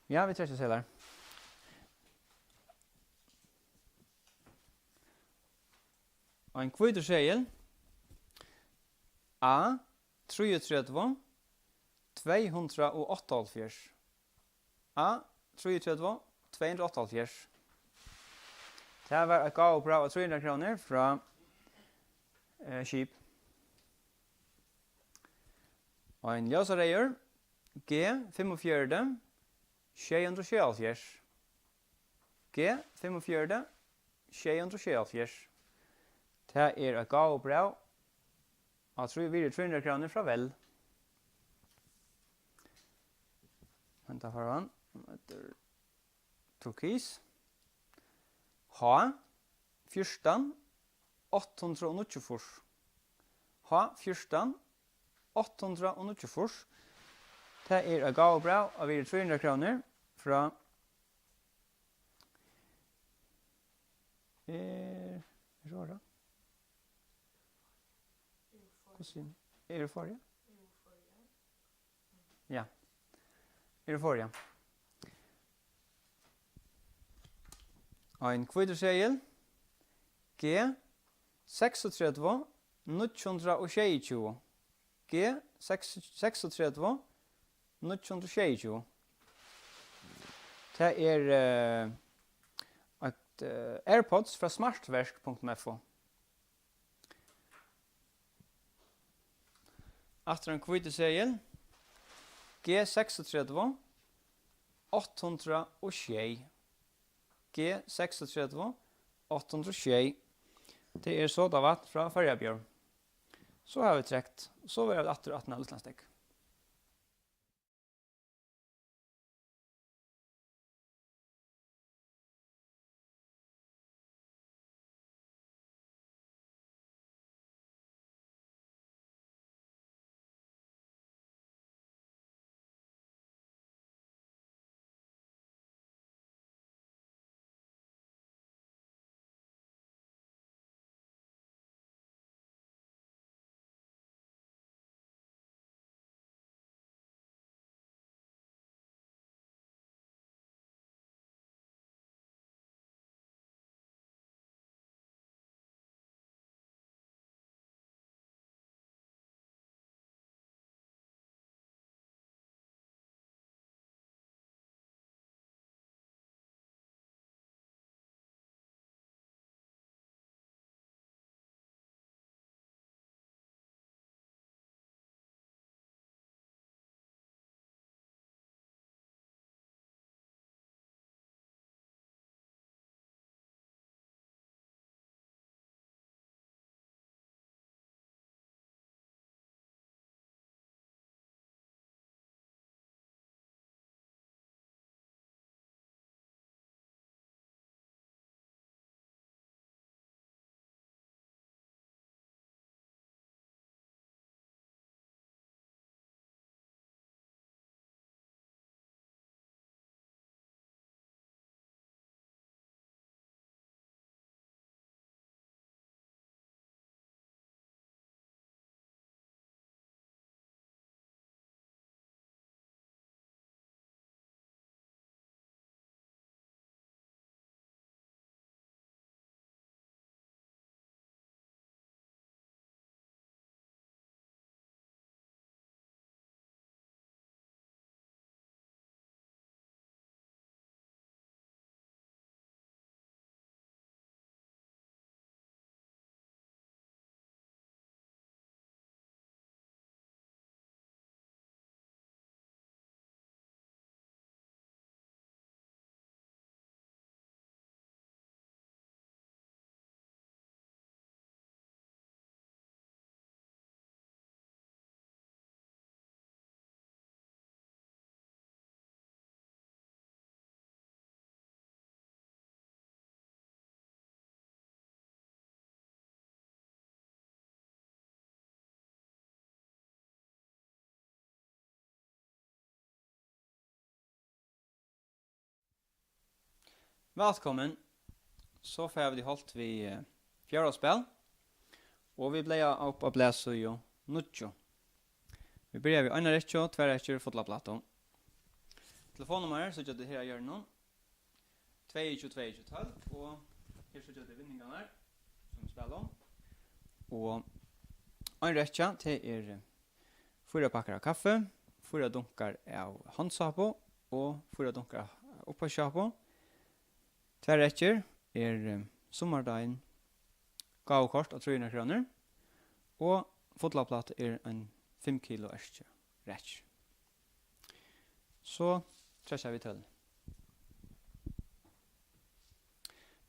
ja, vit trekkja seðlar. Ein hvítur seðil. A trýogtretivu, tvey hundrað og áttaoghálvfjerðs. A trýogtretivu, tvey hundrað og áttaoghálvfjerðs. Tað var eitt gávubræv á trý hundrað krónur frá, eh, Skip. Og ein ljósareyður, G fimmogfjøruti, sjey hundrað og sjeyoghálvfjerðs. G fimmogfjøruti, sjey hundrað og sjeyoghálvfjerðs. Tað er eitt gávubræv á trý, virði trý hundrað krónur frá Vel. Henda farvan, hon eitur turkis. H fjúrtan, átta hundrað og níggjuogfýrs. H fjúrtan, átta hundrað og níggjuogfýrs. Tað er eitt gávubræv á virði trý hundrað krónur frá, er, er so tað? Hvussu, Euforia? Ja. Euforia. Ein hvítur seðil. G seksogtretivu, níggju hundrað og sjeyogtjúgu. G seks, seksogtretivu, níggju hundrað og sjeyogtjúgu. Tað er, eh, eitt, eh, AirPods frá smartverk punktum F O. Aftur ein hvítur seðil. G seksogtretivu, átta hundrað og sjey. G seksogtretivu, átta hundrað og sjey. Tað er sodavatn frá Føroya Bjór. So hava vit trekt, so verða vit aftur aftan á lítlan steðg. Vælkomin. So fara vit í holt við, eh, fjórða spæl, og vit blaða upp á blaðsíðu níggju. Vit byrja við eina rekkju, tvær rekkjur, fulla plátu. Telefonnummarið síggja tit her á hjørninum. Tveyogtjúgu, tveyogtjúgu, tólv, og her síggja tit vinningarnar, sum vit spæla um. Og ein rekkja, tað er, eh, fýra pakkar av kaffi, fýra dunkar av hondsápu og fýra dunkar av uppvaskisápu. Tvær rekkjur er, eh, summardagin, gávukort á trý hundrað krónur, og fulla plátu er ein fimm kilo eskja, rekkja. So treskja vit tølini.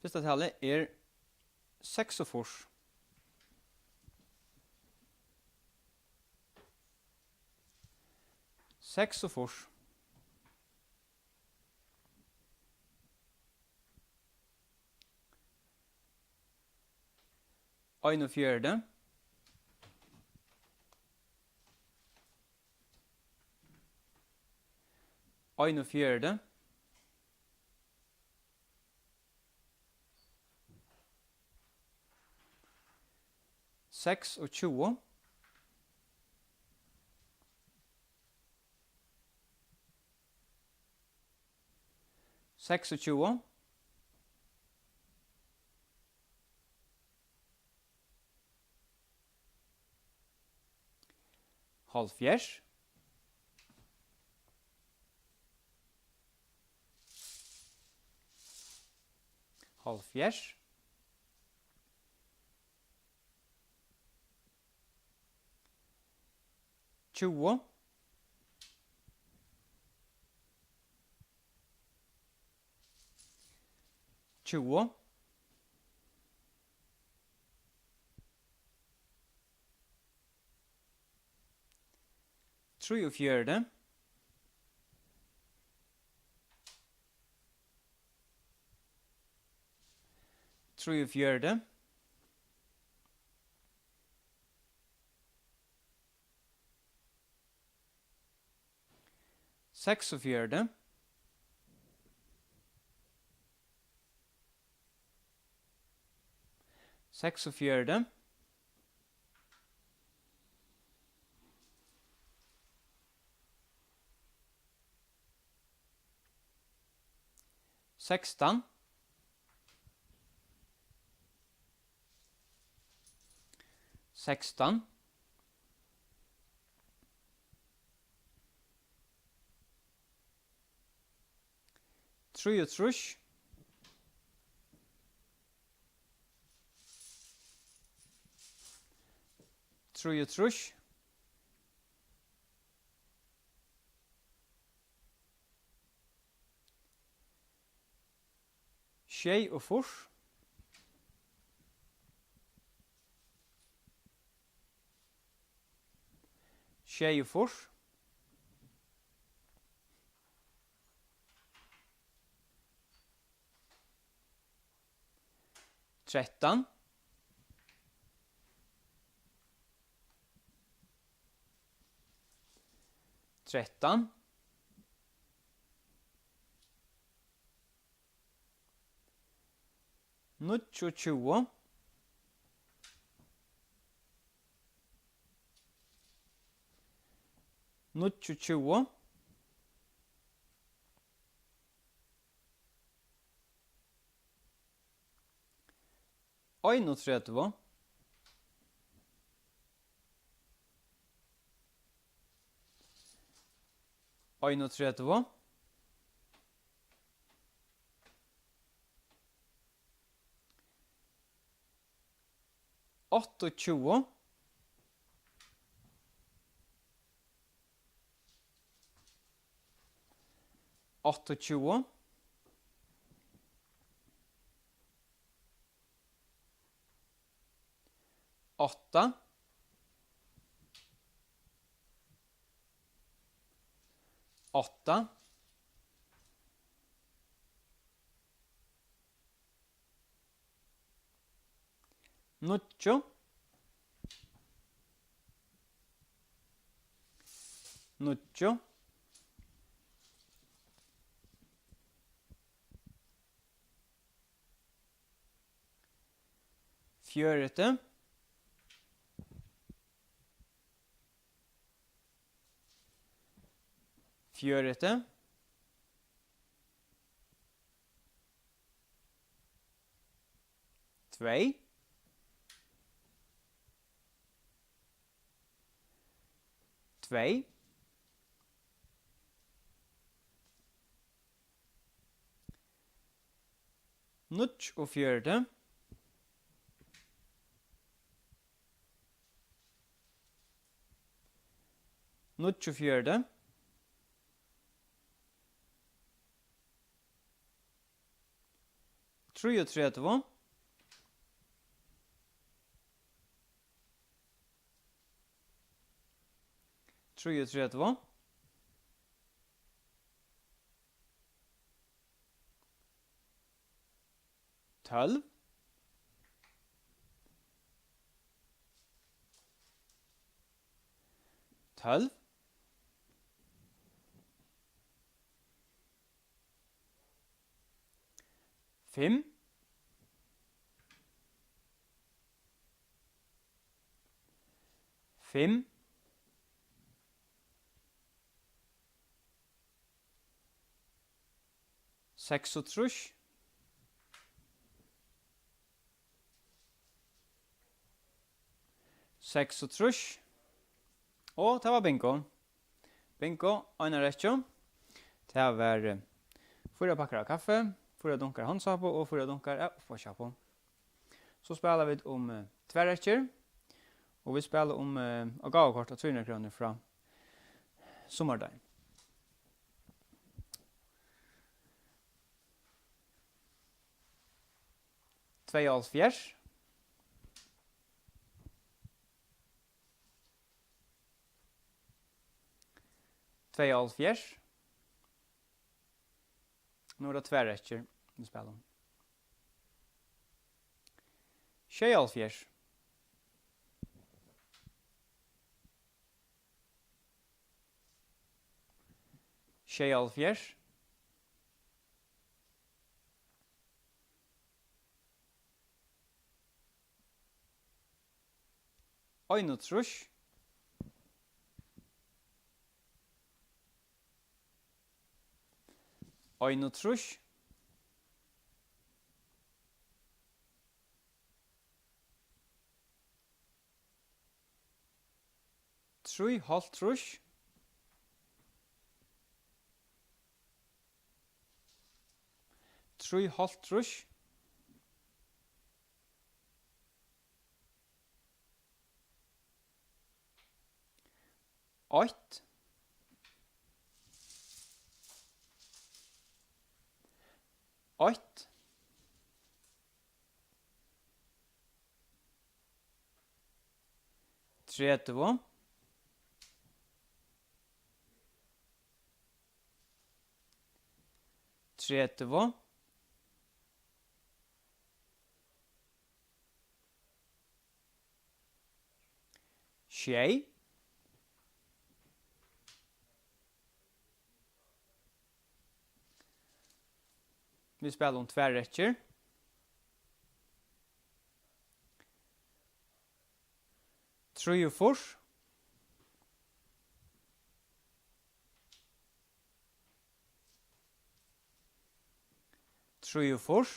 Fyrsta talið er seksogfýrs. Seksogfýrs. Einogfjøruti. Einogfjøruti. Seksogtjúgu. Seksogtjúgu. Hálvfjerðs. Hálvfjerðs. Tjúgu. Tjúgu. Trýogfjøruti. Trýogfjøruti. Seksogfjøruti. Seksogfjøruti. Sekstan. Sekstan. Trýogtrýss. Trýogtrýss. Sjeyogfýrs. Sjeyogfýrs. Trettan. Trettan. Níggjuogtjúgu. Níggjuogtjúgu. Einogtretivu. Einogtretivu. Áttaogtjúgu. Áttaogtjúgu. Átta. Átta. Níggju. Níggju. fjøruti, fjøruti, tvey, tvey, níggjuogfjøruti, níggjuogfjøruti, trýogtretivu, trýogtretivu, tólv, tólv, fimm, fimm, seksogtrýss, seksogtrýss, og tað var bingo. Bingo, eina reyðvín. Tað var, eh, fýra pakkar av kaffi, fýra dunkar av hondsápu og fýra dunkar av uppvasksápu. So spæla vit um, eh, tvær reyðvín, og vit spæla um, eh, eitt gávukort á trý hundrað krónur frá Summardagin. Tveyoghálvfjerðs. Tveyoghálvfjerðs. Nú er tað tvær reyðvín, vit spæla um. Sjeyoghálvfjerðs. Sjeyoghálvfjerðs. Einogtrýss. Einogtrýss. Trýoghálvtrýss. Trýoghálvtrýss. Eitt. Eitt. Tretivu. Tretivu. Sjey. Vit spæla um tvær reyðvín. Trýogfýrs. Trýogfýrs.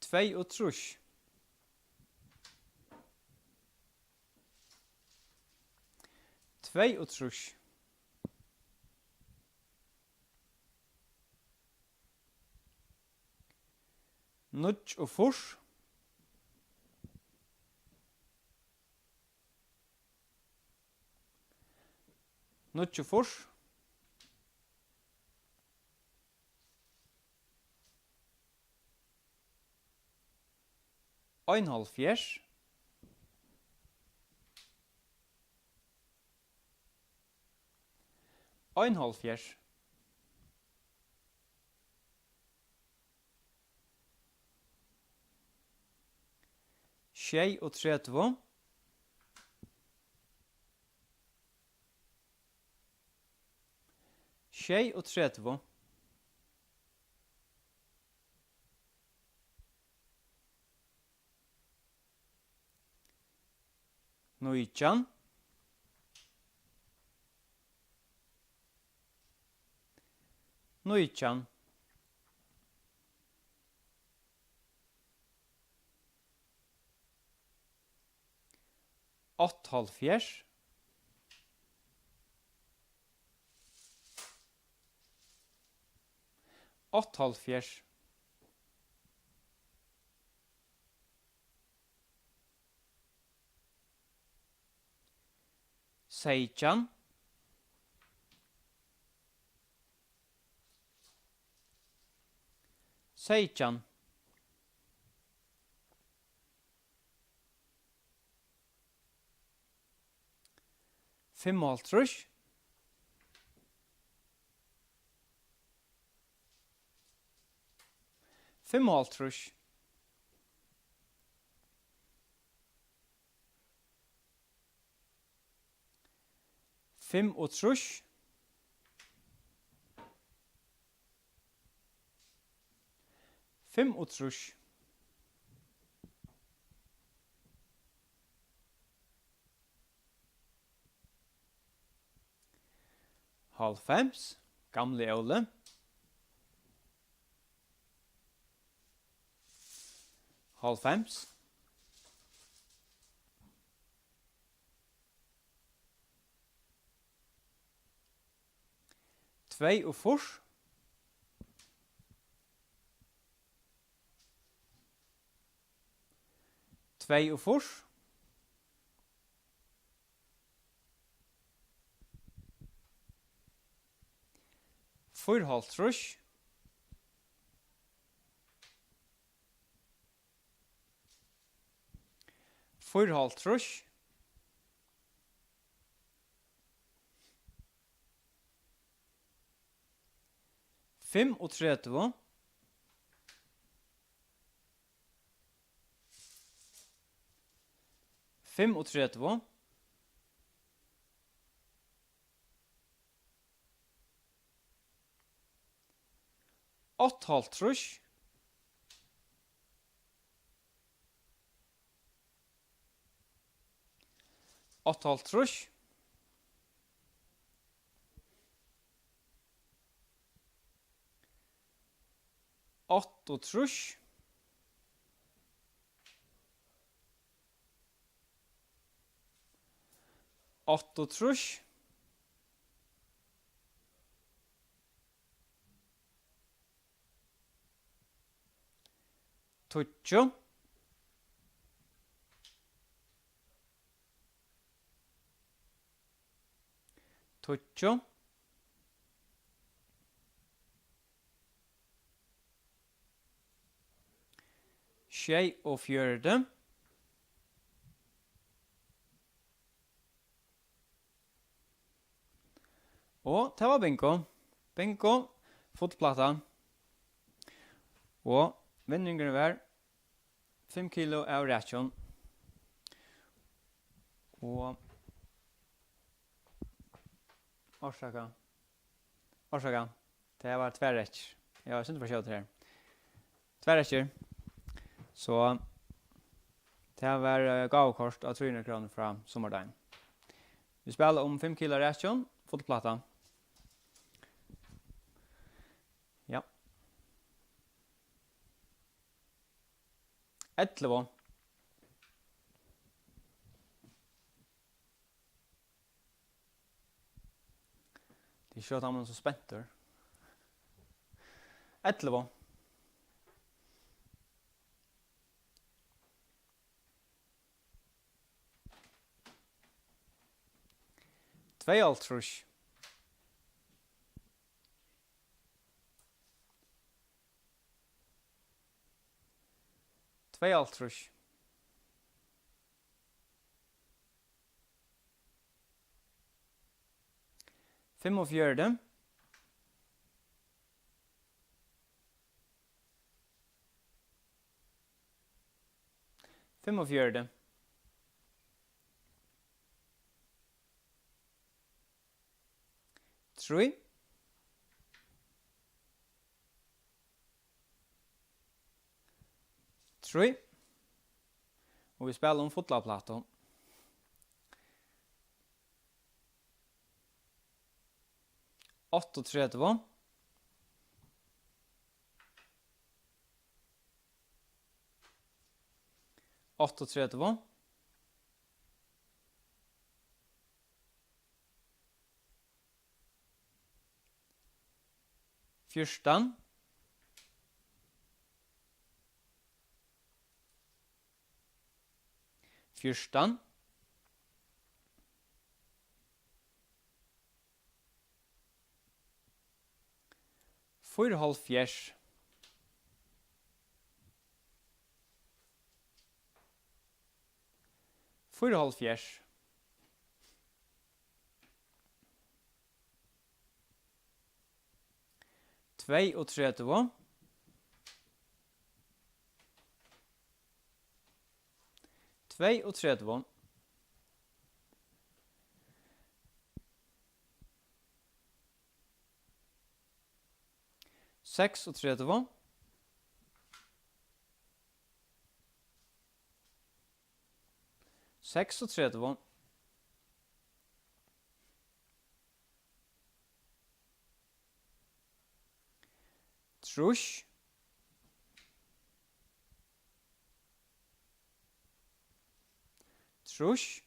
Tveyogtrýss. Tveyogtrýss. Níggjuogfýrs. Níggjuogfýrs. Einoghálvfjerðs. Einoghálvfjerðs. Sjeyogtretivu. Sjeyogtretivu. Nítjan. Nítjan. Áttaoghálvfjerðs. Áttaoghálvfjerðs. Seytjan. Seytjan. Fimmoghálvtrýss. Fimmoghálvtrýss. Fimmogtrýss. Fimmogtrýss. Hálvfems, Gamli Óli. Hálvfems. Tveyogfýrs. Tveyogfýrs. Fýraoghálvtrýss. Fýraoghálvtrýss. Fimmogtretivu. Fimmogtretivu. Áttaoghálvtrýss. Áttaoghálvtrýss. Áttaogtrýss. Áttaogtrýss. Tíggju. Tíggju. Sjeyogfjøruti. Og tað var bingo. Bingo, full pláta. Og vinningurin var fimm kilo av rækjum. Og orsaka. Orsaka. Tað var tvær rækjur. Eg var eitt sindur for skjótur her. Tvær rækjur. So tað var, eh, gávukort á trý hundrað krónur frá Summardagin. Vit spæla um fimm kilo av rækjum, full pláta. Ja. Ellivu. Tað er sjálvt, hann er so spentur. Ellivu. Tveyoghálvtrýss. Tveyoghálvtrýss. Fimmogfjøruti. Fimmogfjøruti. Trý. Trý. Og vit spæla um fulla plátu. áttaogtretivu, áttaogtretivu, fjúrtan, fjúrtan, fýraoghálvfjerðs, fýraoghálvfjerðs, tveyogtretivu, tveyogtretivu, seksogtretivu, seksogtretivu, trýss, trýss,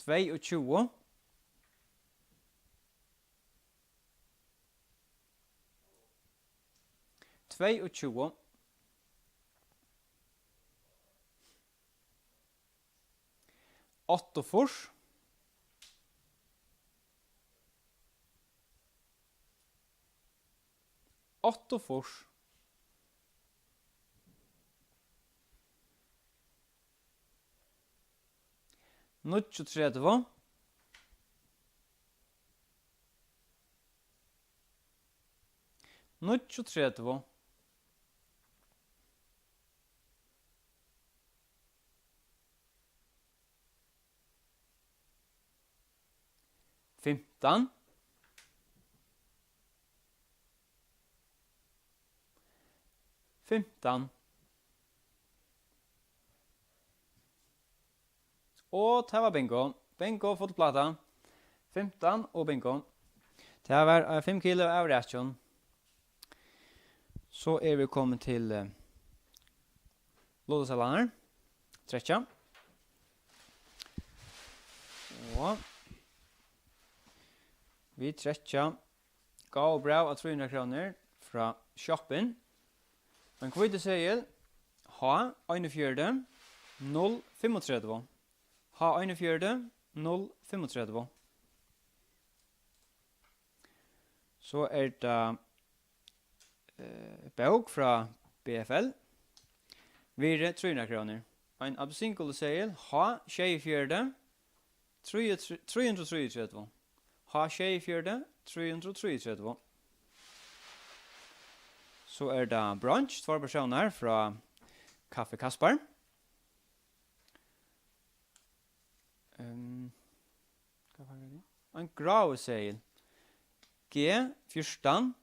tveyogtjúgu, tveyogtjúgu, áttaogfýrs, áttaogfýrs, níggjuogtretivu, níggjuogtretivu, fimtan, fimtan. Og tað var bingo. Bingo, full pláta. Fimtan og bingo. Tað var, eh, fimm kilo av rækjum. So eru vit komin til, eh, Lottoseðlarnar. Trekkja. Og vit trekkja gávubræv á trý hundrað krónur frá Shopping. Ein hvítur seðil, H einogfjøruti null fimmogtretivu. H einogfjøruti null fimmogtretivu. So er tað, eh, bók frá B F L. Virði trý hundrað krónur. Ein appelsingulur seðil, H sjeyogfjøruti, trý, trý hundrað og trýogtretivu. H sjeyogfjøruti, trý hundrað og trýogtretivu. So er tað brunch, tveir portiónar frá Kaffi Kaspar. Ehm, hvat var tað? Ein gráur seðil. G fjúrtan,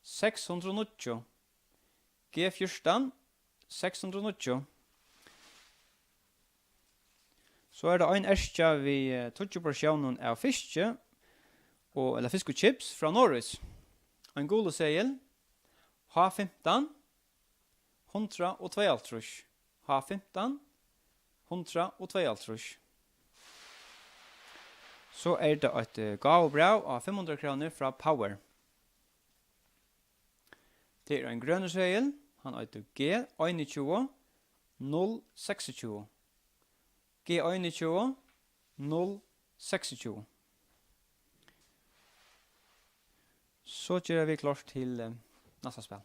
seks hundrað og níggju. G fjúrtan, seks hundrað og níggju. So er tað ein eskja við, eh, tíggju portiónum av fiski og, ella fisk og chips frá Norris. Ein gulur seðil, H fimtan, hundrað og tveyoghálvtrýss. H fimtan, hundrað og tveyoghálvtrýss. So er tað eitt, eh, gávubræv á fimm hundrað krónur frá Power. Tað er ein grønur seðil. Hann eitur G einogtjúgu null seksogtjúgu. G einogtjúgu null seksogtjúgu. So gera vit klárt til, eh, næsta spæl.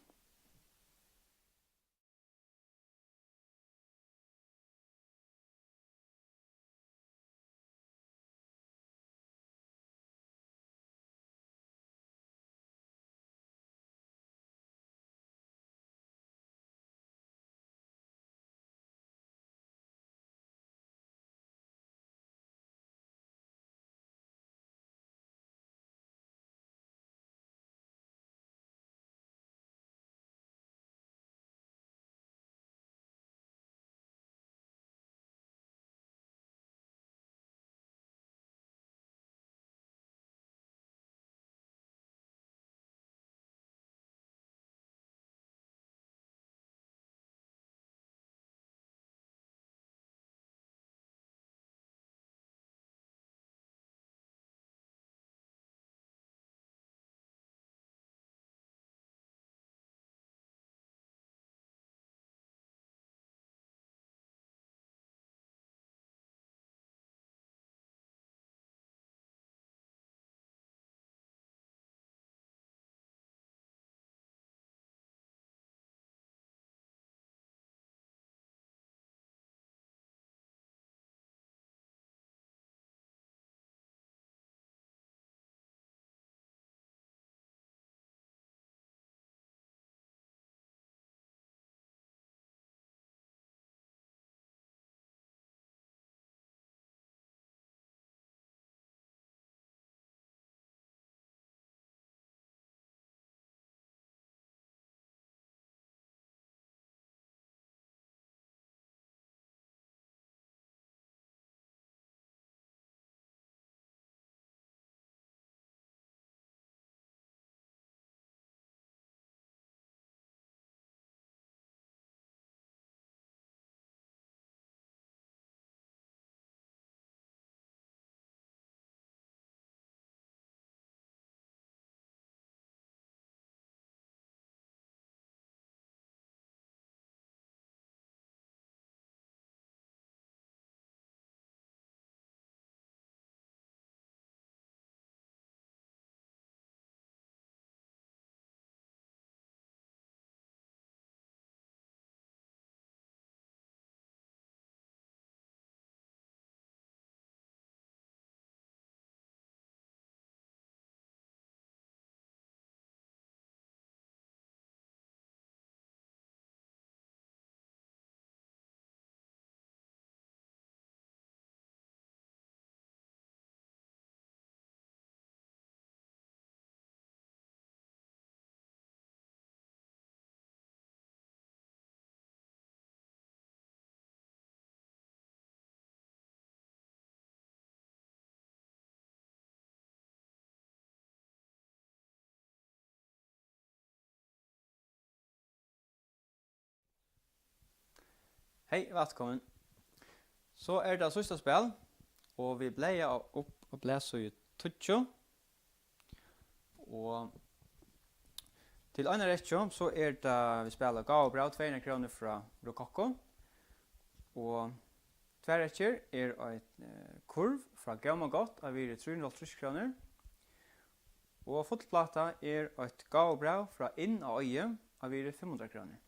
Hey, vælkomin. So er tað síðsta spæl, og vit blaða upp á blaðsíðu tíggju. Og til eina rekkju, so er tað, vit spæla gávubræv, tvey hundrað krónur frá Rokokko. Og tvær rekkjur er eitt, eh, kurv frá Góma Gott á virði trý hundrað og hálvtrýss krónur. Og full pláta er eitt gávubræv frá Inn á Eiði á virði fimm hundrað krónur.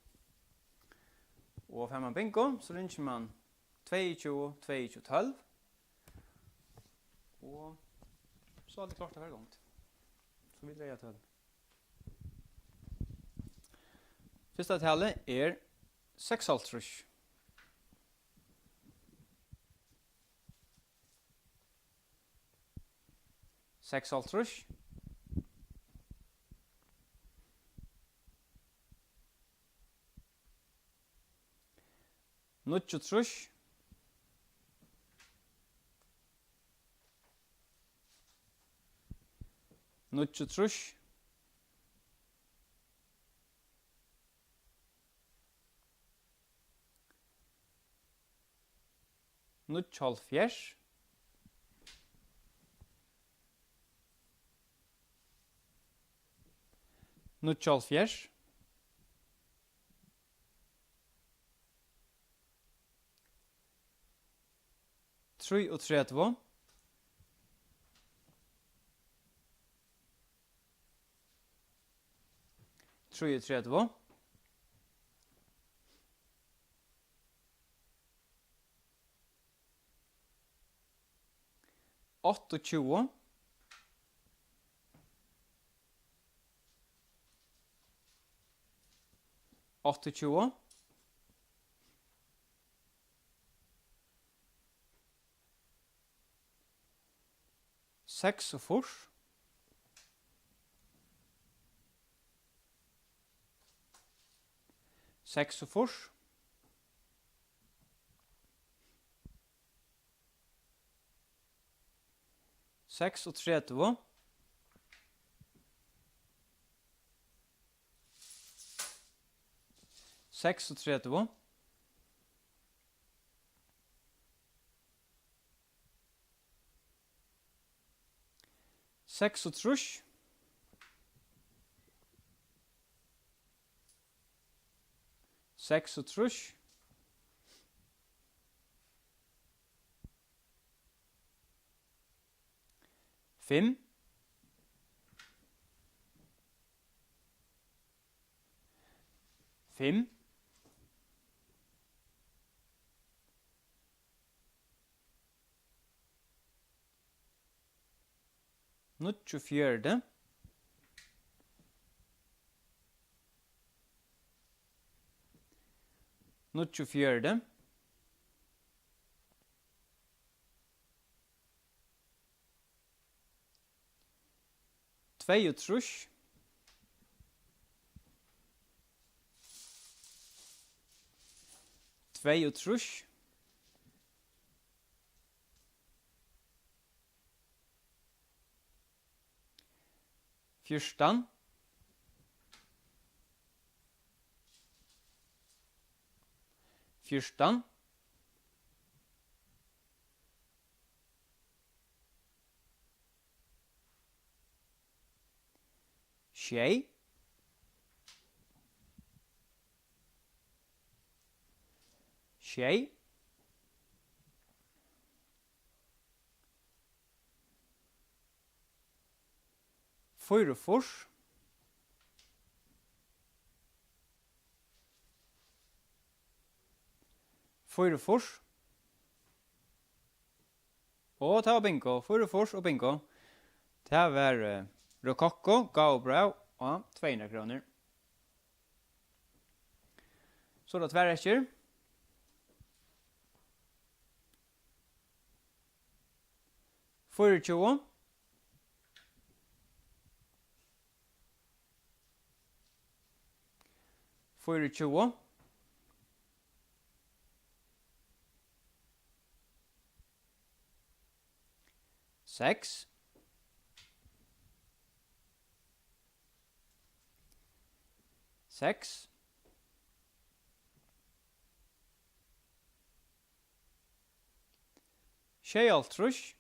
Og fær mann bingo, so ringir mann tveyogtjúgu, tveyogtjúgu, tólv. Og so er alt klárt at fara í gongd. So vit draga tøl. Fyrsta talið er seksoghálvtrýss. Seksoghálvtrýss. Níggjuogtrýss. Níggjuogtrýss. Níggjuoghálvfjerðs. Níggjuoghálvfjerðs. Trýogtretivu. Trýogtretivu. Áttaogtjúgu. Áttaogtjúgu. Seksogfýrs. Seksogfýrs. Seksogtretivu. Seksogtretivu. Seksogtrýss. Seksogtrýss. Fimm. Fimm. Níggjuogfjøruti. Níggjuogfjøruti. Tveyogtrýss. Tveyogtrýss. Fjúrtan. Fjúrtan. Sjey. Sjey. Fýraogfýrs. Fýraogfýrs. Og tað var bingo. Fýraogfýrs og bingo. Tað var, eh, Rokokko, gávubræv á tvey hundrað krónur. So er tað tvær rekkjur. Fýraogtjúgu. Fýraogtjúgu. Seks. Seks. Sjeyoghálvtrýss.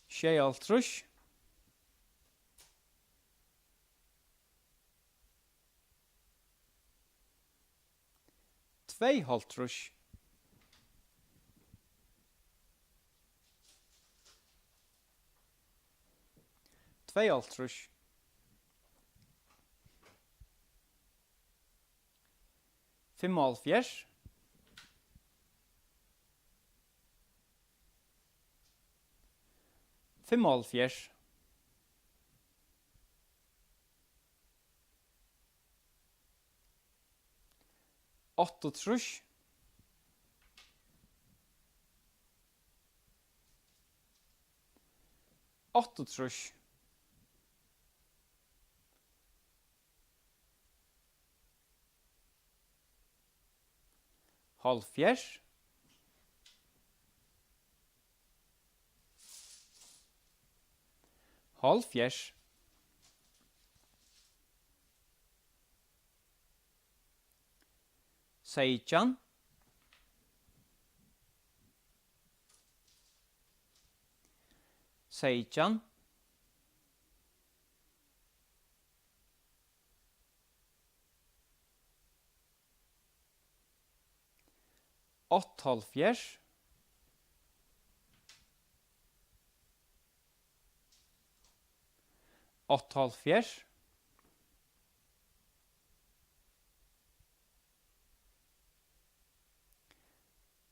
Sjeyoghálvtrýss. Tveyoghálvtrýss. Tveyoghálvtrýss. Fimmoghálvfjerðs. Fimmoghálvfjerðs. Áttaogtrýss. Áttaogtrýss. Hálvfjerðs. Hálvfjerðs. Seytjan. Seytjan. Áttaoghálvfjerðs. Áttaoghálvfjerðs.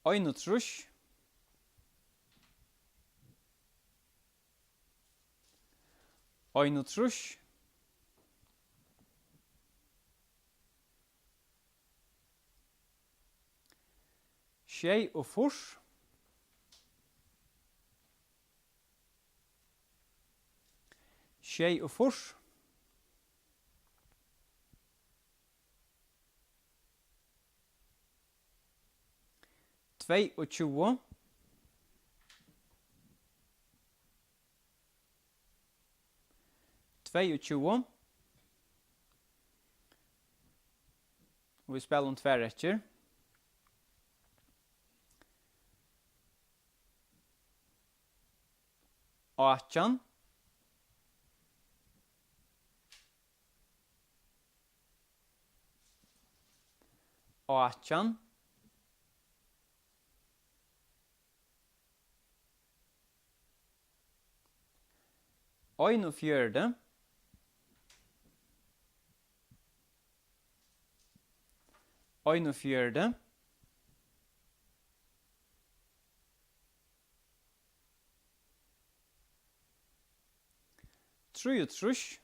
Einogtrýss. Einogtrýss. Sjeyogfýrs. Sjeyogfýrs. Tveyogtjúgu. Tveyogtjúgu. Og vit spæla um tvær rekkjur. Átjan. Átjan. Einogfjøruti. Einogfjøruti. Trýogtrýss.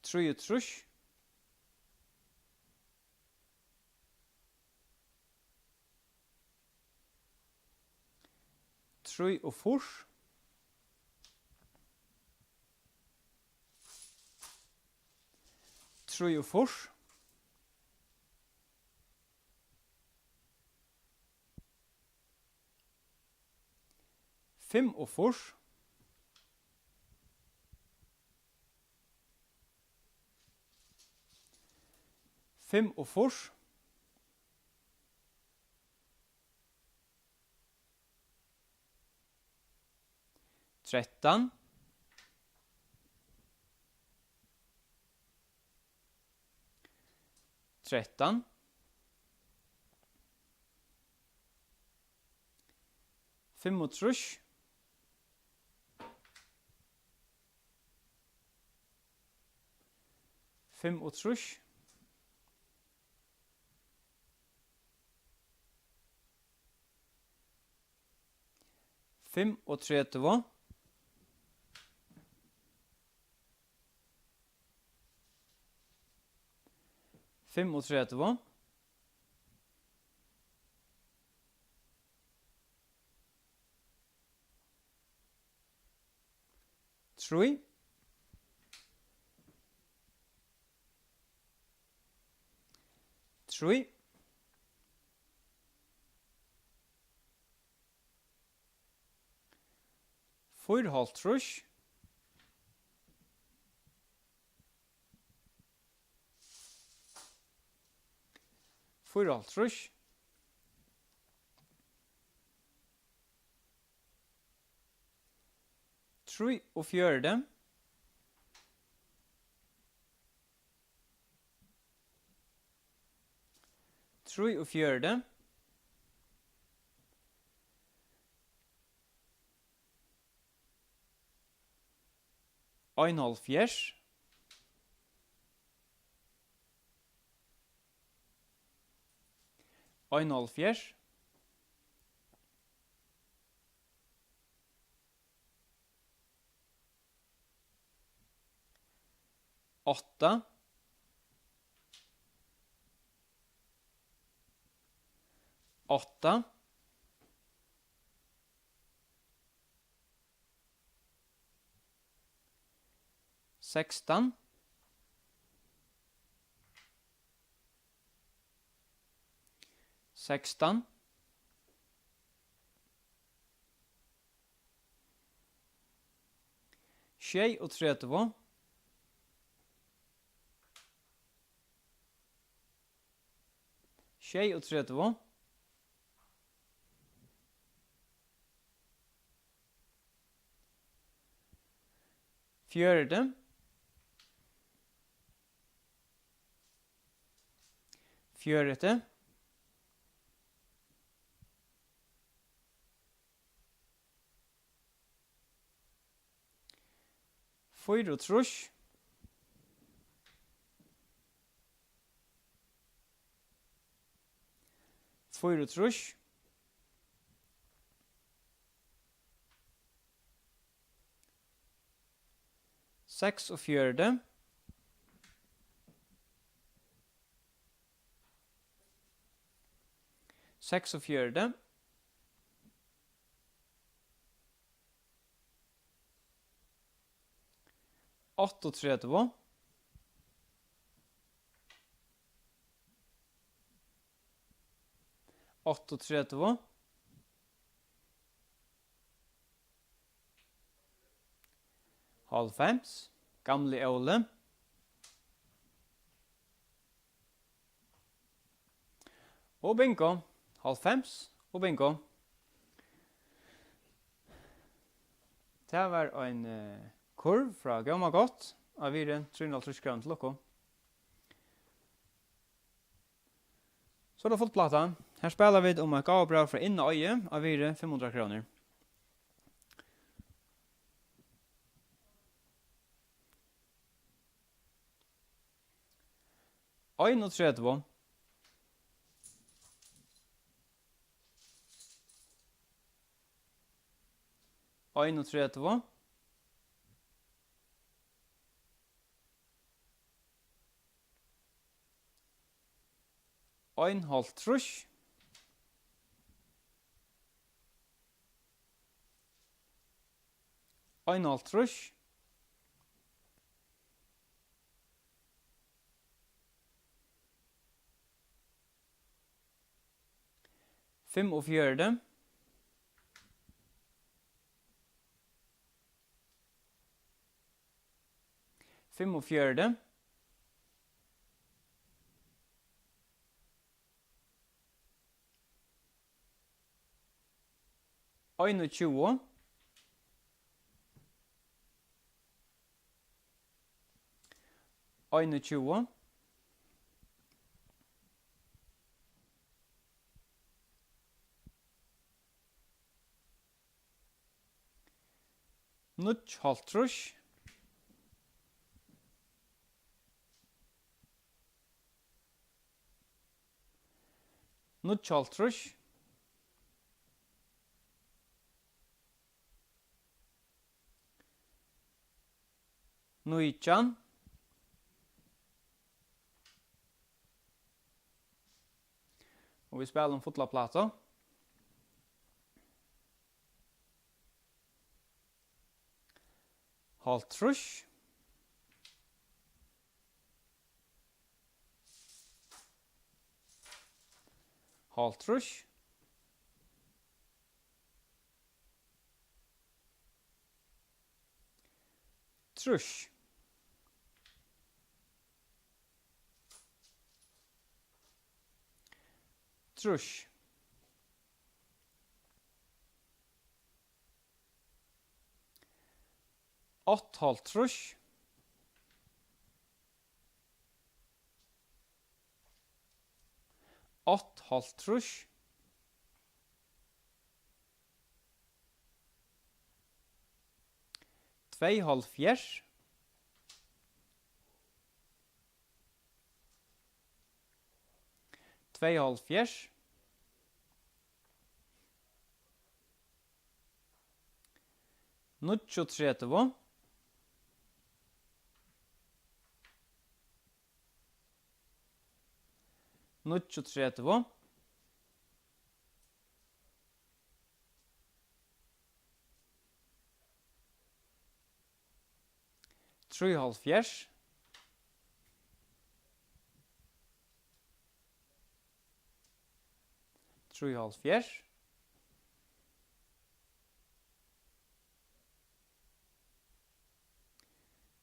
Trýogtrýss. Trýogfýrs. Trýogfýrs. Fimmogfýrs. Fimmogfýrs. Trettan. Trettan. Fimmogtrýss. Fimmogtrýss. Fimmogtretivu. Fimmogtretivu. Trý. Trý. Fýraoghálvtrýss. Fýraoghálvtrýss. Trýogfjøruti. Trýogfjøruti. Einoghálvfjerðs. Einoghálvfjerðs. Átta. Átta. Sekstan. Sekstan. Sjeyogtretivu. Sjeyogtretivu. Fjøruti. Fjøruti. Fýraogtrýss. Fýraogtrýss. Seksogfjøruti. Seksogfjøruti. Áttaogtretivu. Áttaogtretivu. Hálvfems. Gamli Óli. Og bingo. Hálvfems og bingo. Tað var ein, eh, kurv frá Góma Gott á virði trý hundrað og hálvtrýss krónur. Til lukku. So er tað full plata. Her spæla vit um eitt gávubræv frá Inna Oyju á virði fimm hundrað krónur. Einogtretivu. Einogtretivu. Einoghálvtrýss. Einoghálvtrýss. Fimmogfjøruti. Fimmogfjøruti. Einogtjúgu. Einogtjúgu. Níggjuoghálvtrýss. Níggjuoghálvtrýss. Nítjan. Og vit spæla um fulla plátu. Hálvtrýss. Hálvtrýss. Trýss. Trýss. Áttaoghálvtrýss. Áttaoghálvtrýss. Tveyoghálvfjerðs. Tveyoghálvfjerðs. Níggjuogtretivu. Níggjuogtretivu. Trýoghálvfjerðs. Trýoghálvfjerðs.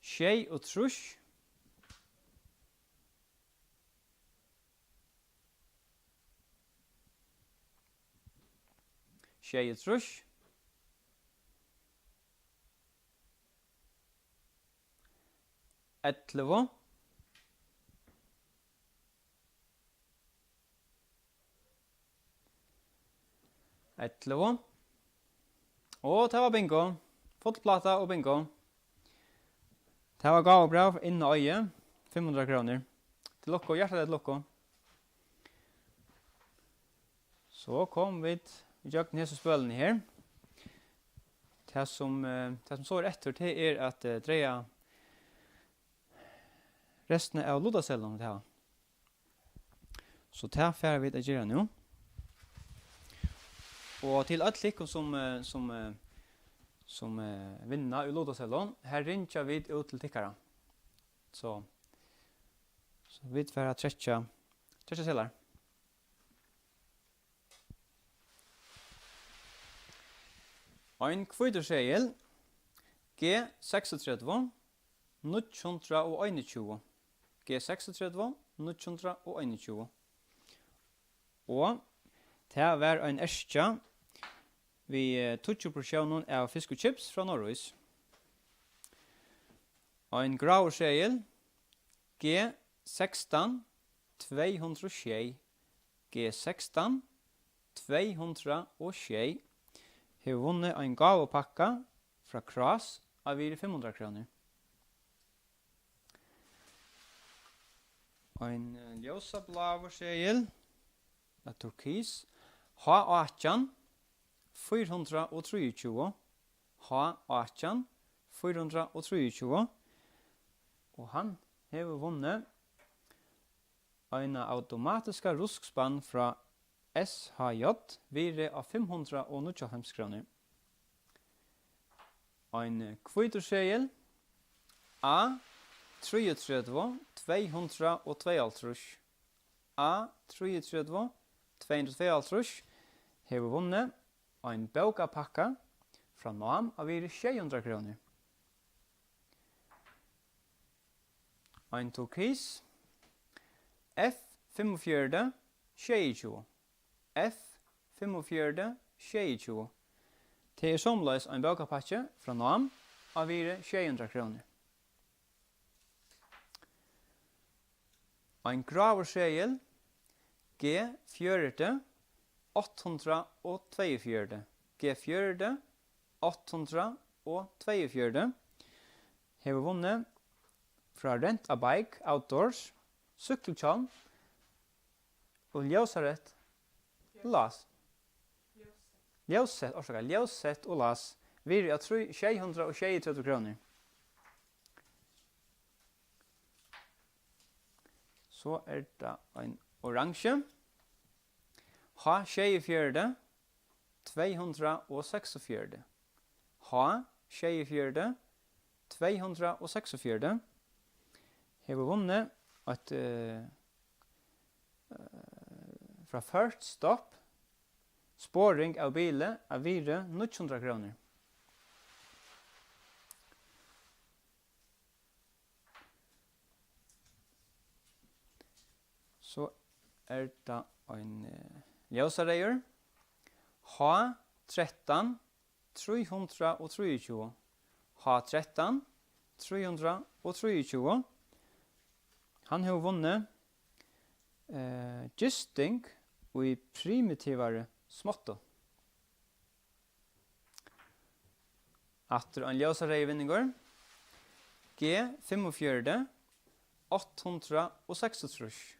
Sjeyogtrýss. Sjeyogtrýss. Ellivu. Ellivu. Og tað var bingo. Full pláta og bingo. Tað var gávubræv inn á Oyri, fimm hundrað krónur. Til lukku, hjartaliga til lukku. So komu vit ígjøgnum hesi spølini her. Tað sum, eh, tað sum so er eftir, tað er at, eh, draga restina av ludoseðlunum, vit hava. So tað fara vit at gera nú. Og til øll tykkum sum, eh, sum, eh, sum, eh, vinna í ludoseðlum, her ringja vit út til tykkara. So, so vit fara at trekkja, trekkja seðlar. Ein hvítur seðil, G seksogtretivu, níggju hundrað og einogtjúgu. G seksogtretivu, níggju hundrað og einogtjúgu. Og tað var ein eskja við, eh, tíggju portiónum av fisk og chips frá Norðurís. Ein gráur seðil, G sekstan, tvey hundrað og sjey, G sekstan, tvey hundrað og sjey, hevur vunnið ein gávupakka frá Krás á virði fimm hundrað krónur. Ein, eh, ljósabláur seðil, eitt turkis, H átjan, fýra hundrað og trýogtjúgu, H átjan, fýra hundrað og trýogtjúgu, og hann hevur vunnið eina automatiska ruskspann frá S H J, virði á fimm hundrað og níggjuoghálvfems krónur. Ein hvítur seðil, A trýogtretivu, tvey hundrað og tveyoghálvtrýss, A trýogtretivu, tvey hundrað og tveyoghálvtrýss, hevur vunnið ein bókapakka frá Nám á virði sjey hundrað krónur. Ein turkis, F fimmogfjøruti, sjeyogtjúgu, F fimmogfjøruti, sjeyogtjúgu. Tað er somuleiðis ein bókapakki frá Nám á virði sjey hundrað krónur. Ein gráur seðil, G fjøruti, átta hundrað og tveyogfjøruti, G fjøruti, átta hundrað og tveyogfjøruti, hevur vunnið frá Rent a Bike Outdoors, súkkluhjálm og ljósareytt lás. Ljóssett, orsaka, ljóssett og lás. Virði av trý, sjey hundrað og sjeyogtretivu krónur. So er tað ein oransji. H sjeyogfjøruti, tvey hundrað og seksogfjøruti. H sjeyogfjøruti, tvey hundrað og seksogfjøruti, hevur vunnið eitt, eh, eh, frá First Stop, sporing av bili, av virði níggju hundrað krónur. So er tað ein, eh, Ljósareyður, H trettan, trý hundrað og trýogtjúgu, H trettan, trý hundrað og trýogtjúgu. Hann hevur vunnið, eh, gisting í primitivari smáttu. Aftur ein ljósareyður vinningur. G fimmogfjøruti, átta hundrað og seksogtrýss.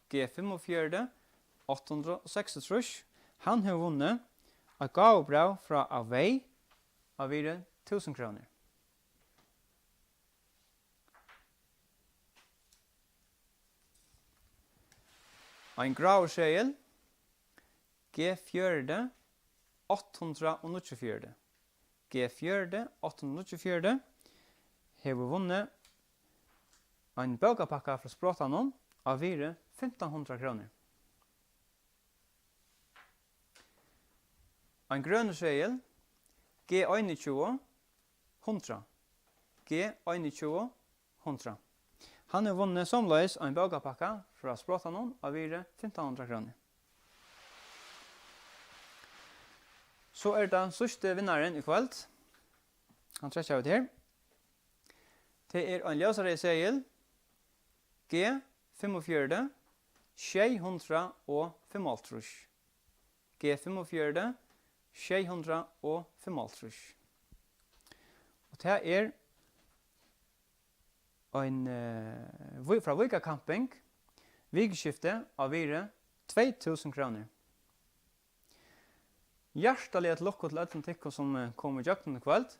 G fimmogfjøruti, átta hundrað og seksogtrýss. Hann hevur vunnið eitt gávubræv frá Avei á virði túsund krónur. Ein gráur seðil, G fjøruti, átta hundrað og níggjuogfjøruti. G fjøruti, átta hundrað og níggjuogfjøruti, hevur vunnið ein bókapakka frá Sprotanum á virði fimtan hundrað krónur. Ein grønur seðil, G einogtjúgu, hundrað. G einogtjúgu, hundrað. Hann hevur vunnið somuleiðis ein bókapakka frá Sprotanum á virði fimtan hundrað krónur. So er tað síðsti vinnarin í kvøld. Hann trekkja vit her. Tað er ein ljósareyður seðil, G fimmogfjøruti, sjey hundrað og fimmoghálvtrýss. G fimmogfjøruti, sjey hundrað og fimmoghálvtrýss. Og tað er ein, eh, Ví-, frá Víka Camping, vikuskifti á virði tvey túsund krónur. Hjartaliga til lukku til øllum tykkum, sum, eh, komu ígjøgnum í kvøld.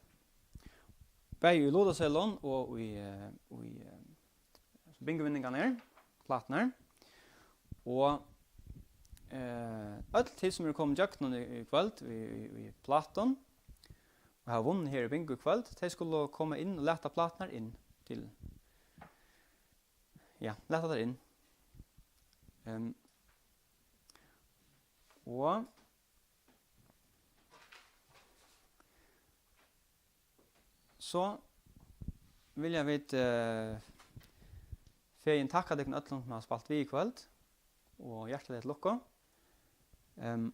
Bæði í ludoseðlum og í, eh, í, eh, bingovinningarnar, pláturnar. Og, eh, øll tey, sum eru komin ígjøgnum í, í kvøld, í, í, í plátum, og hava vunnið her í bingo í kvøld, tey skulu koma inn og lata pláturnar inn til, ja, lata tær inn. Ehm, og so vilja vit, eh, fegin takka tykkum øllum, sum hava spælt við í kvøld, og hjartaliga til lukku. Ehm,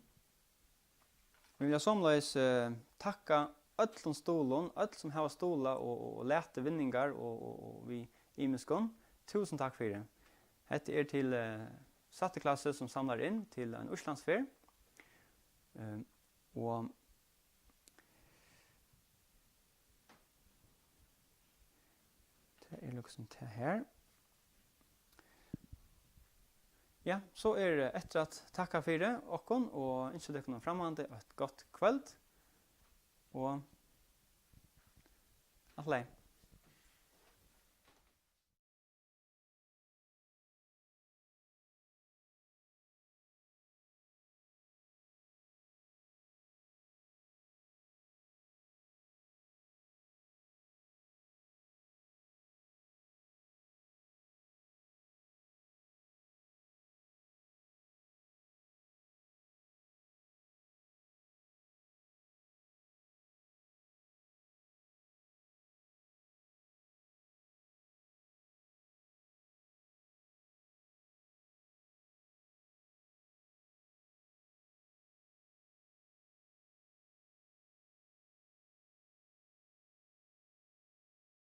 Vit vilja somuleiðis, eh, takka øllum stuðlum, øll sum hava stuðlað og, og, og latið vinningar og, og, og við ymiskum. Túsund takk fyri. Hetta er til, eh, sættu klassu, sum samlar inn til ein Íslandsferð. Eh, og tað er líkasum tað her. Ja, so er, eh, eftir at takka fyri okkum og ynskja tykkum frammanandi eitt gott kvøld. Og alt í lagi.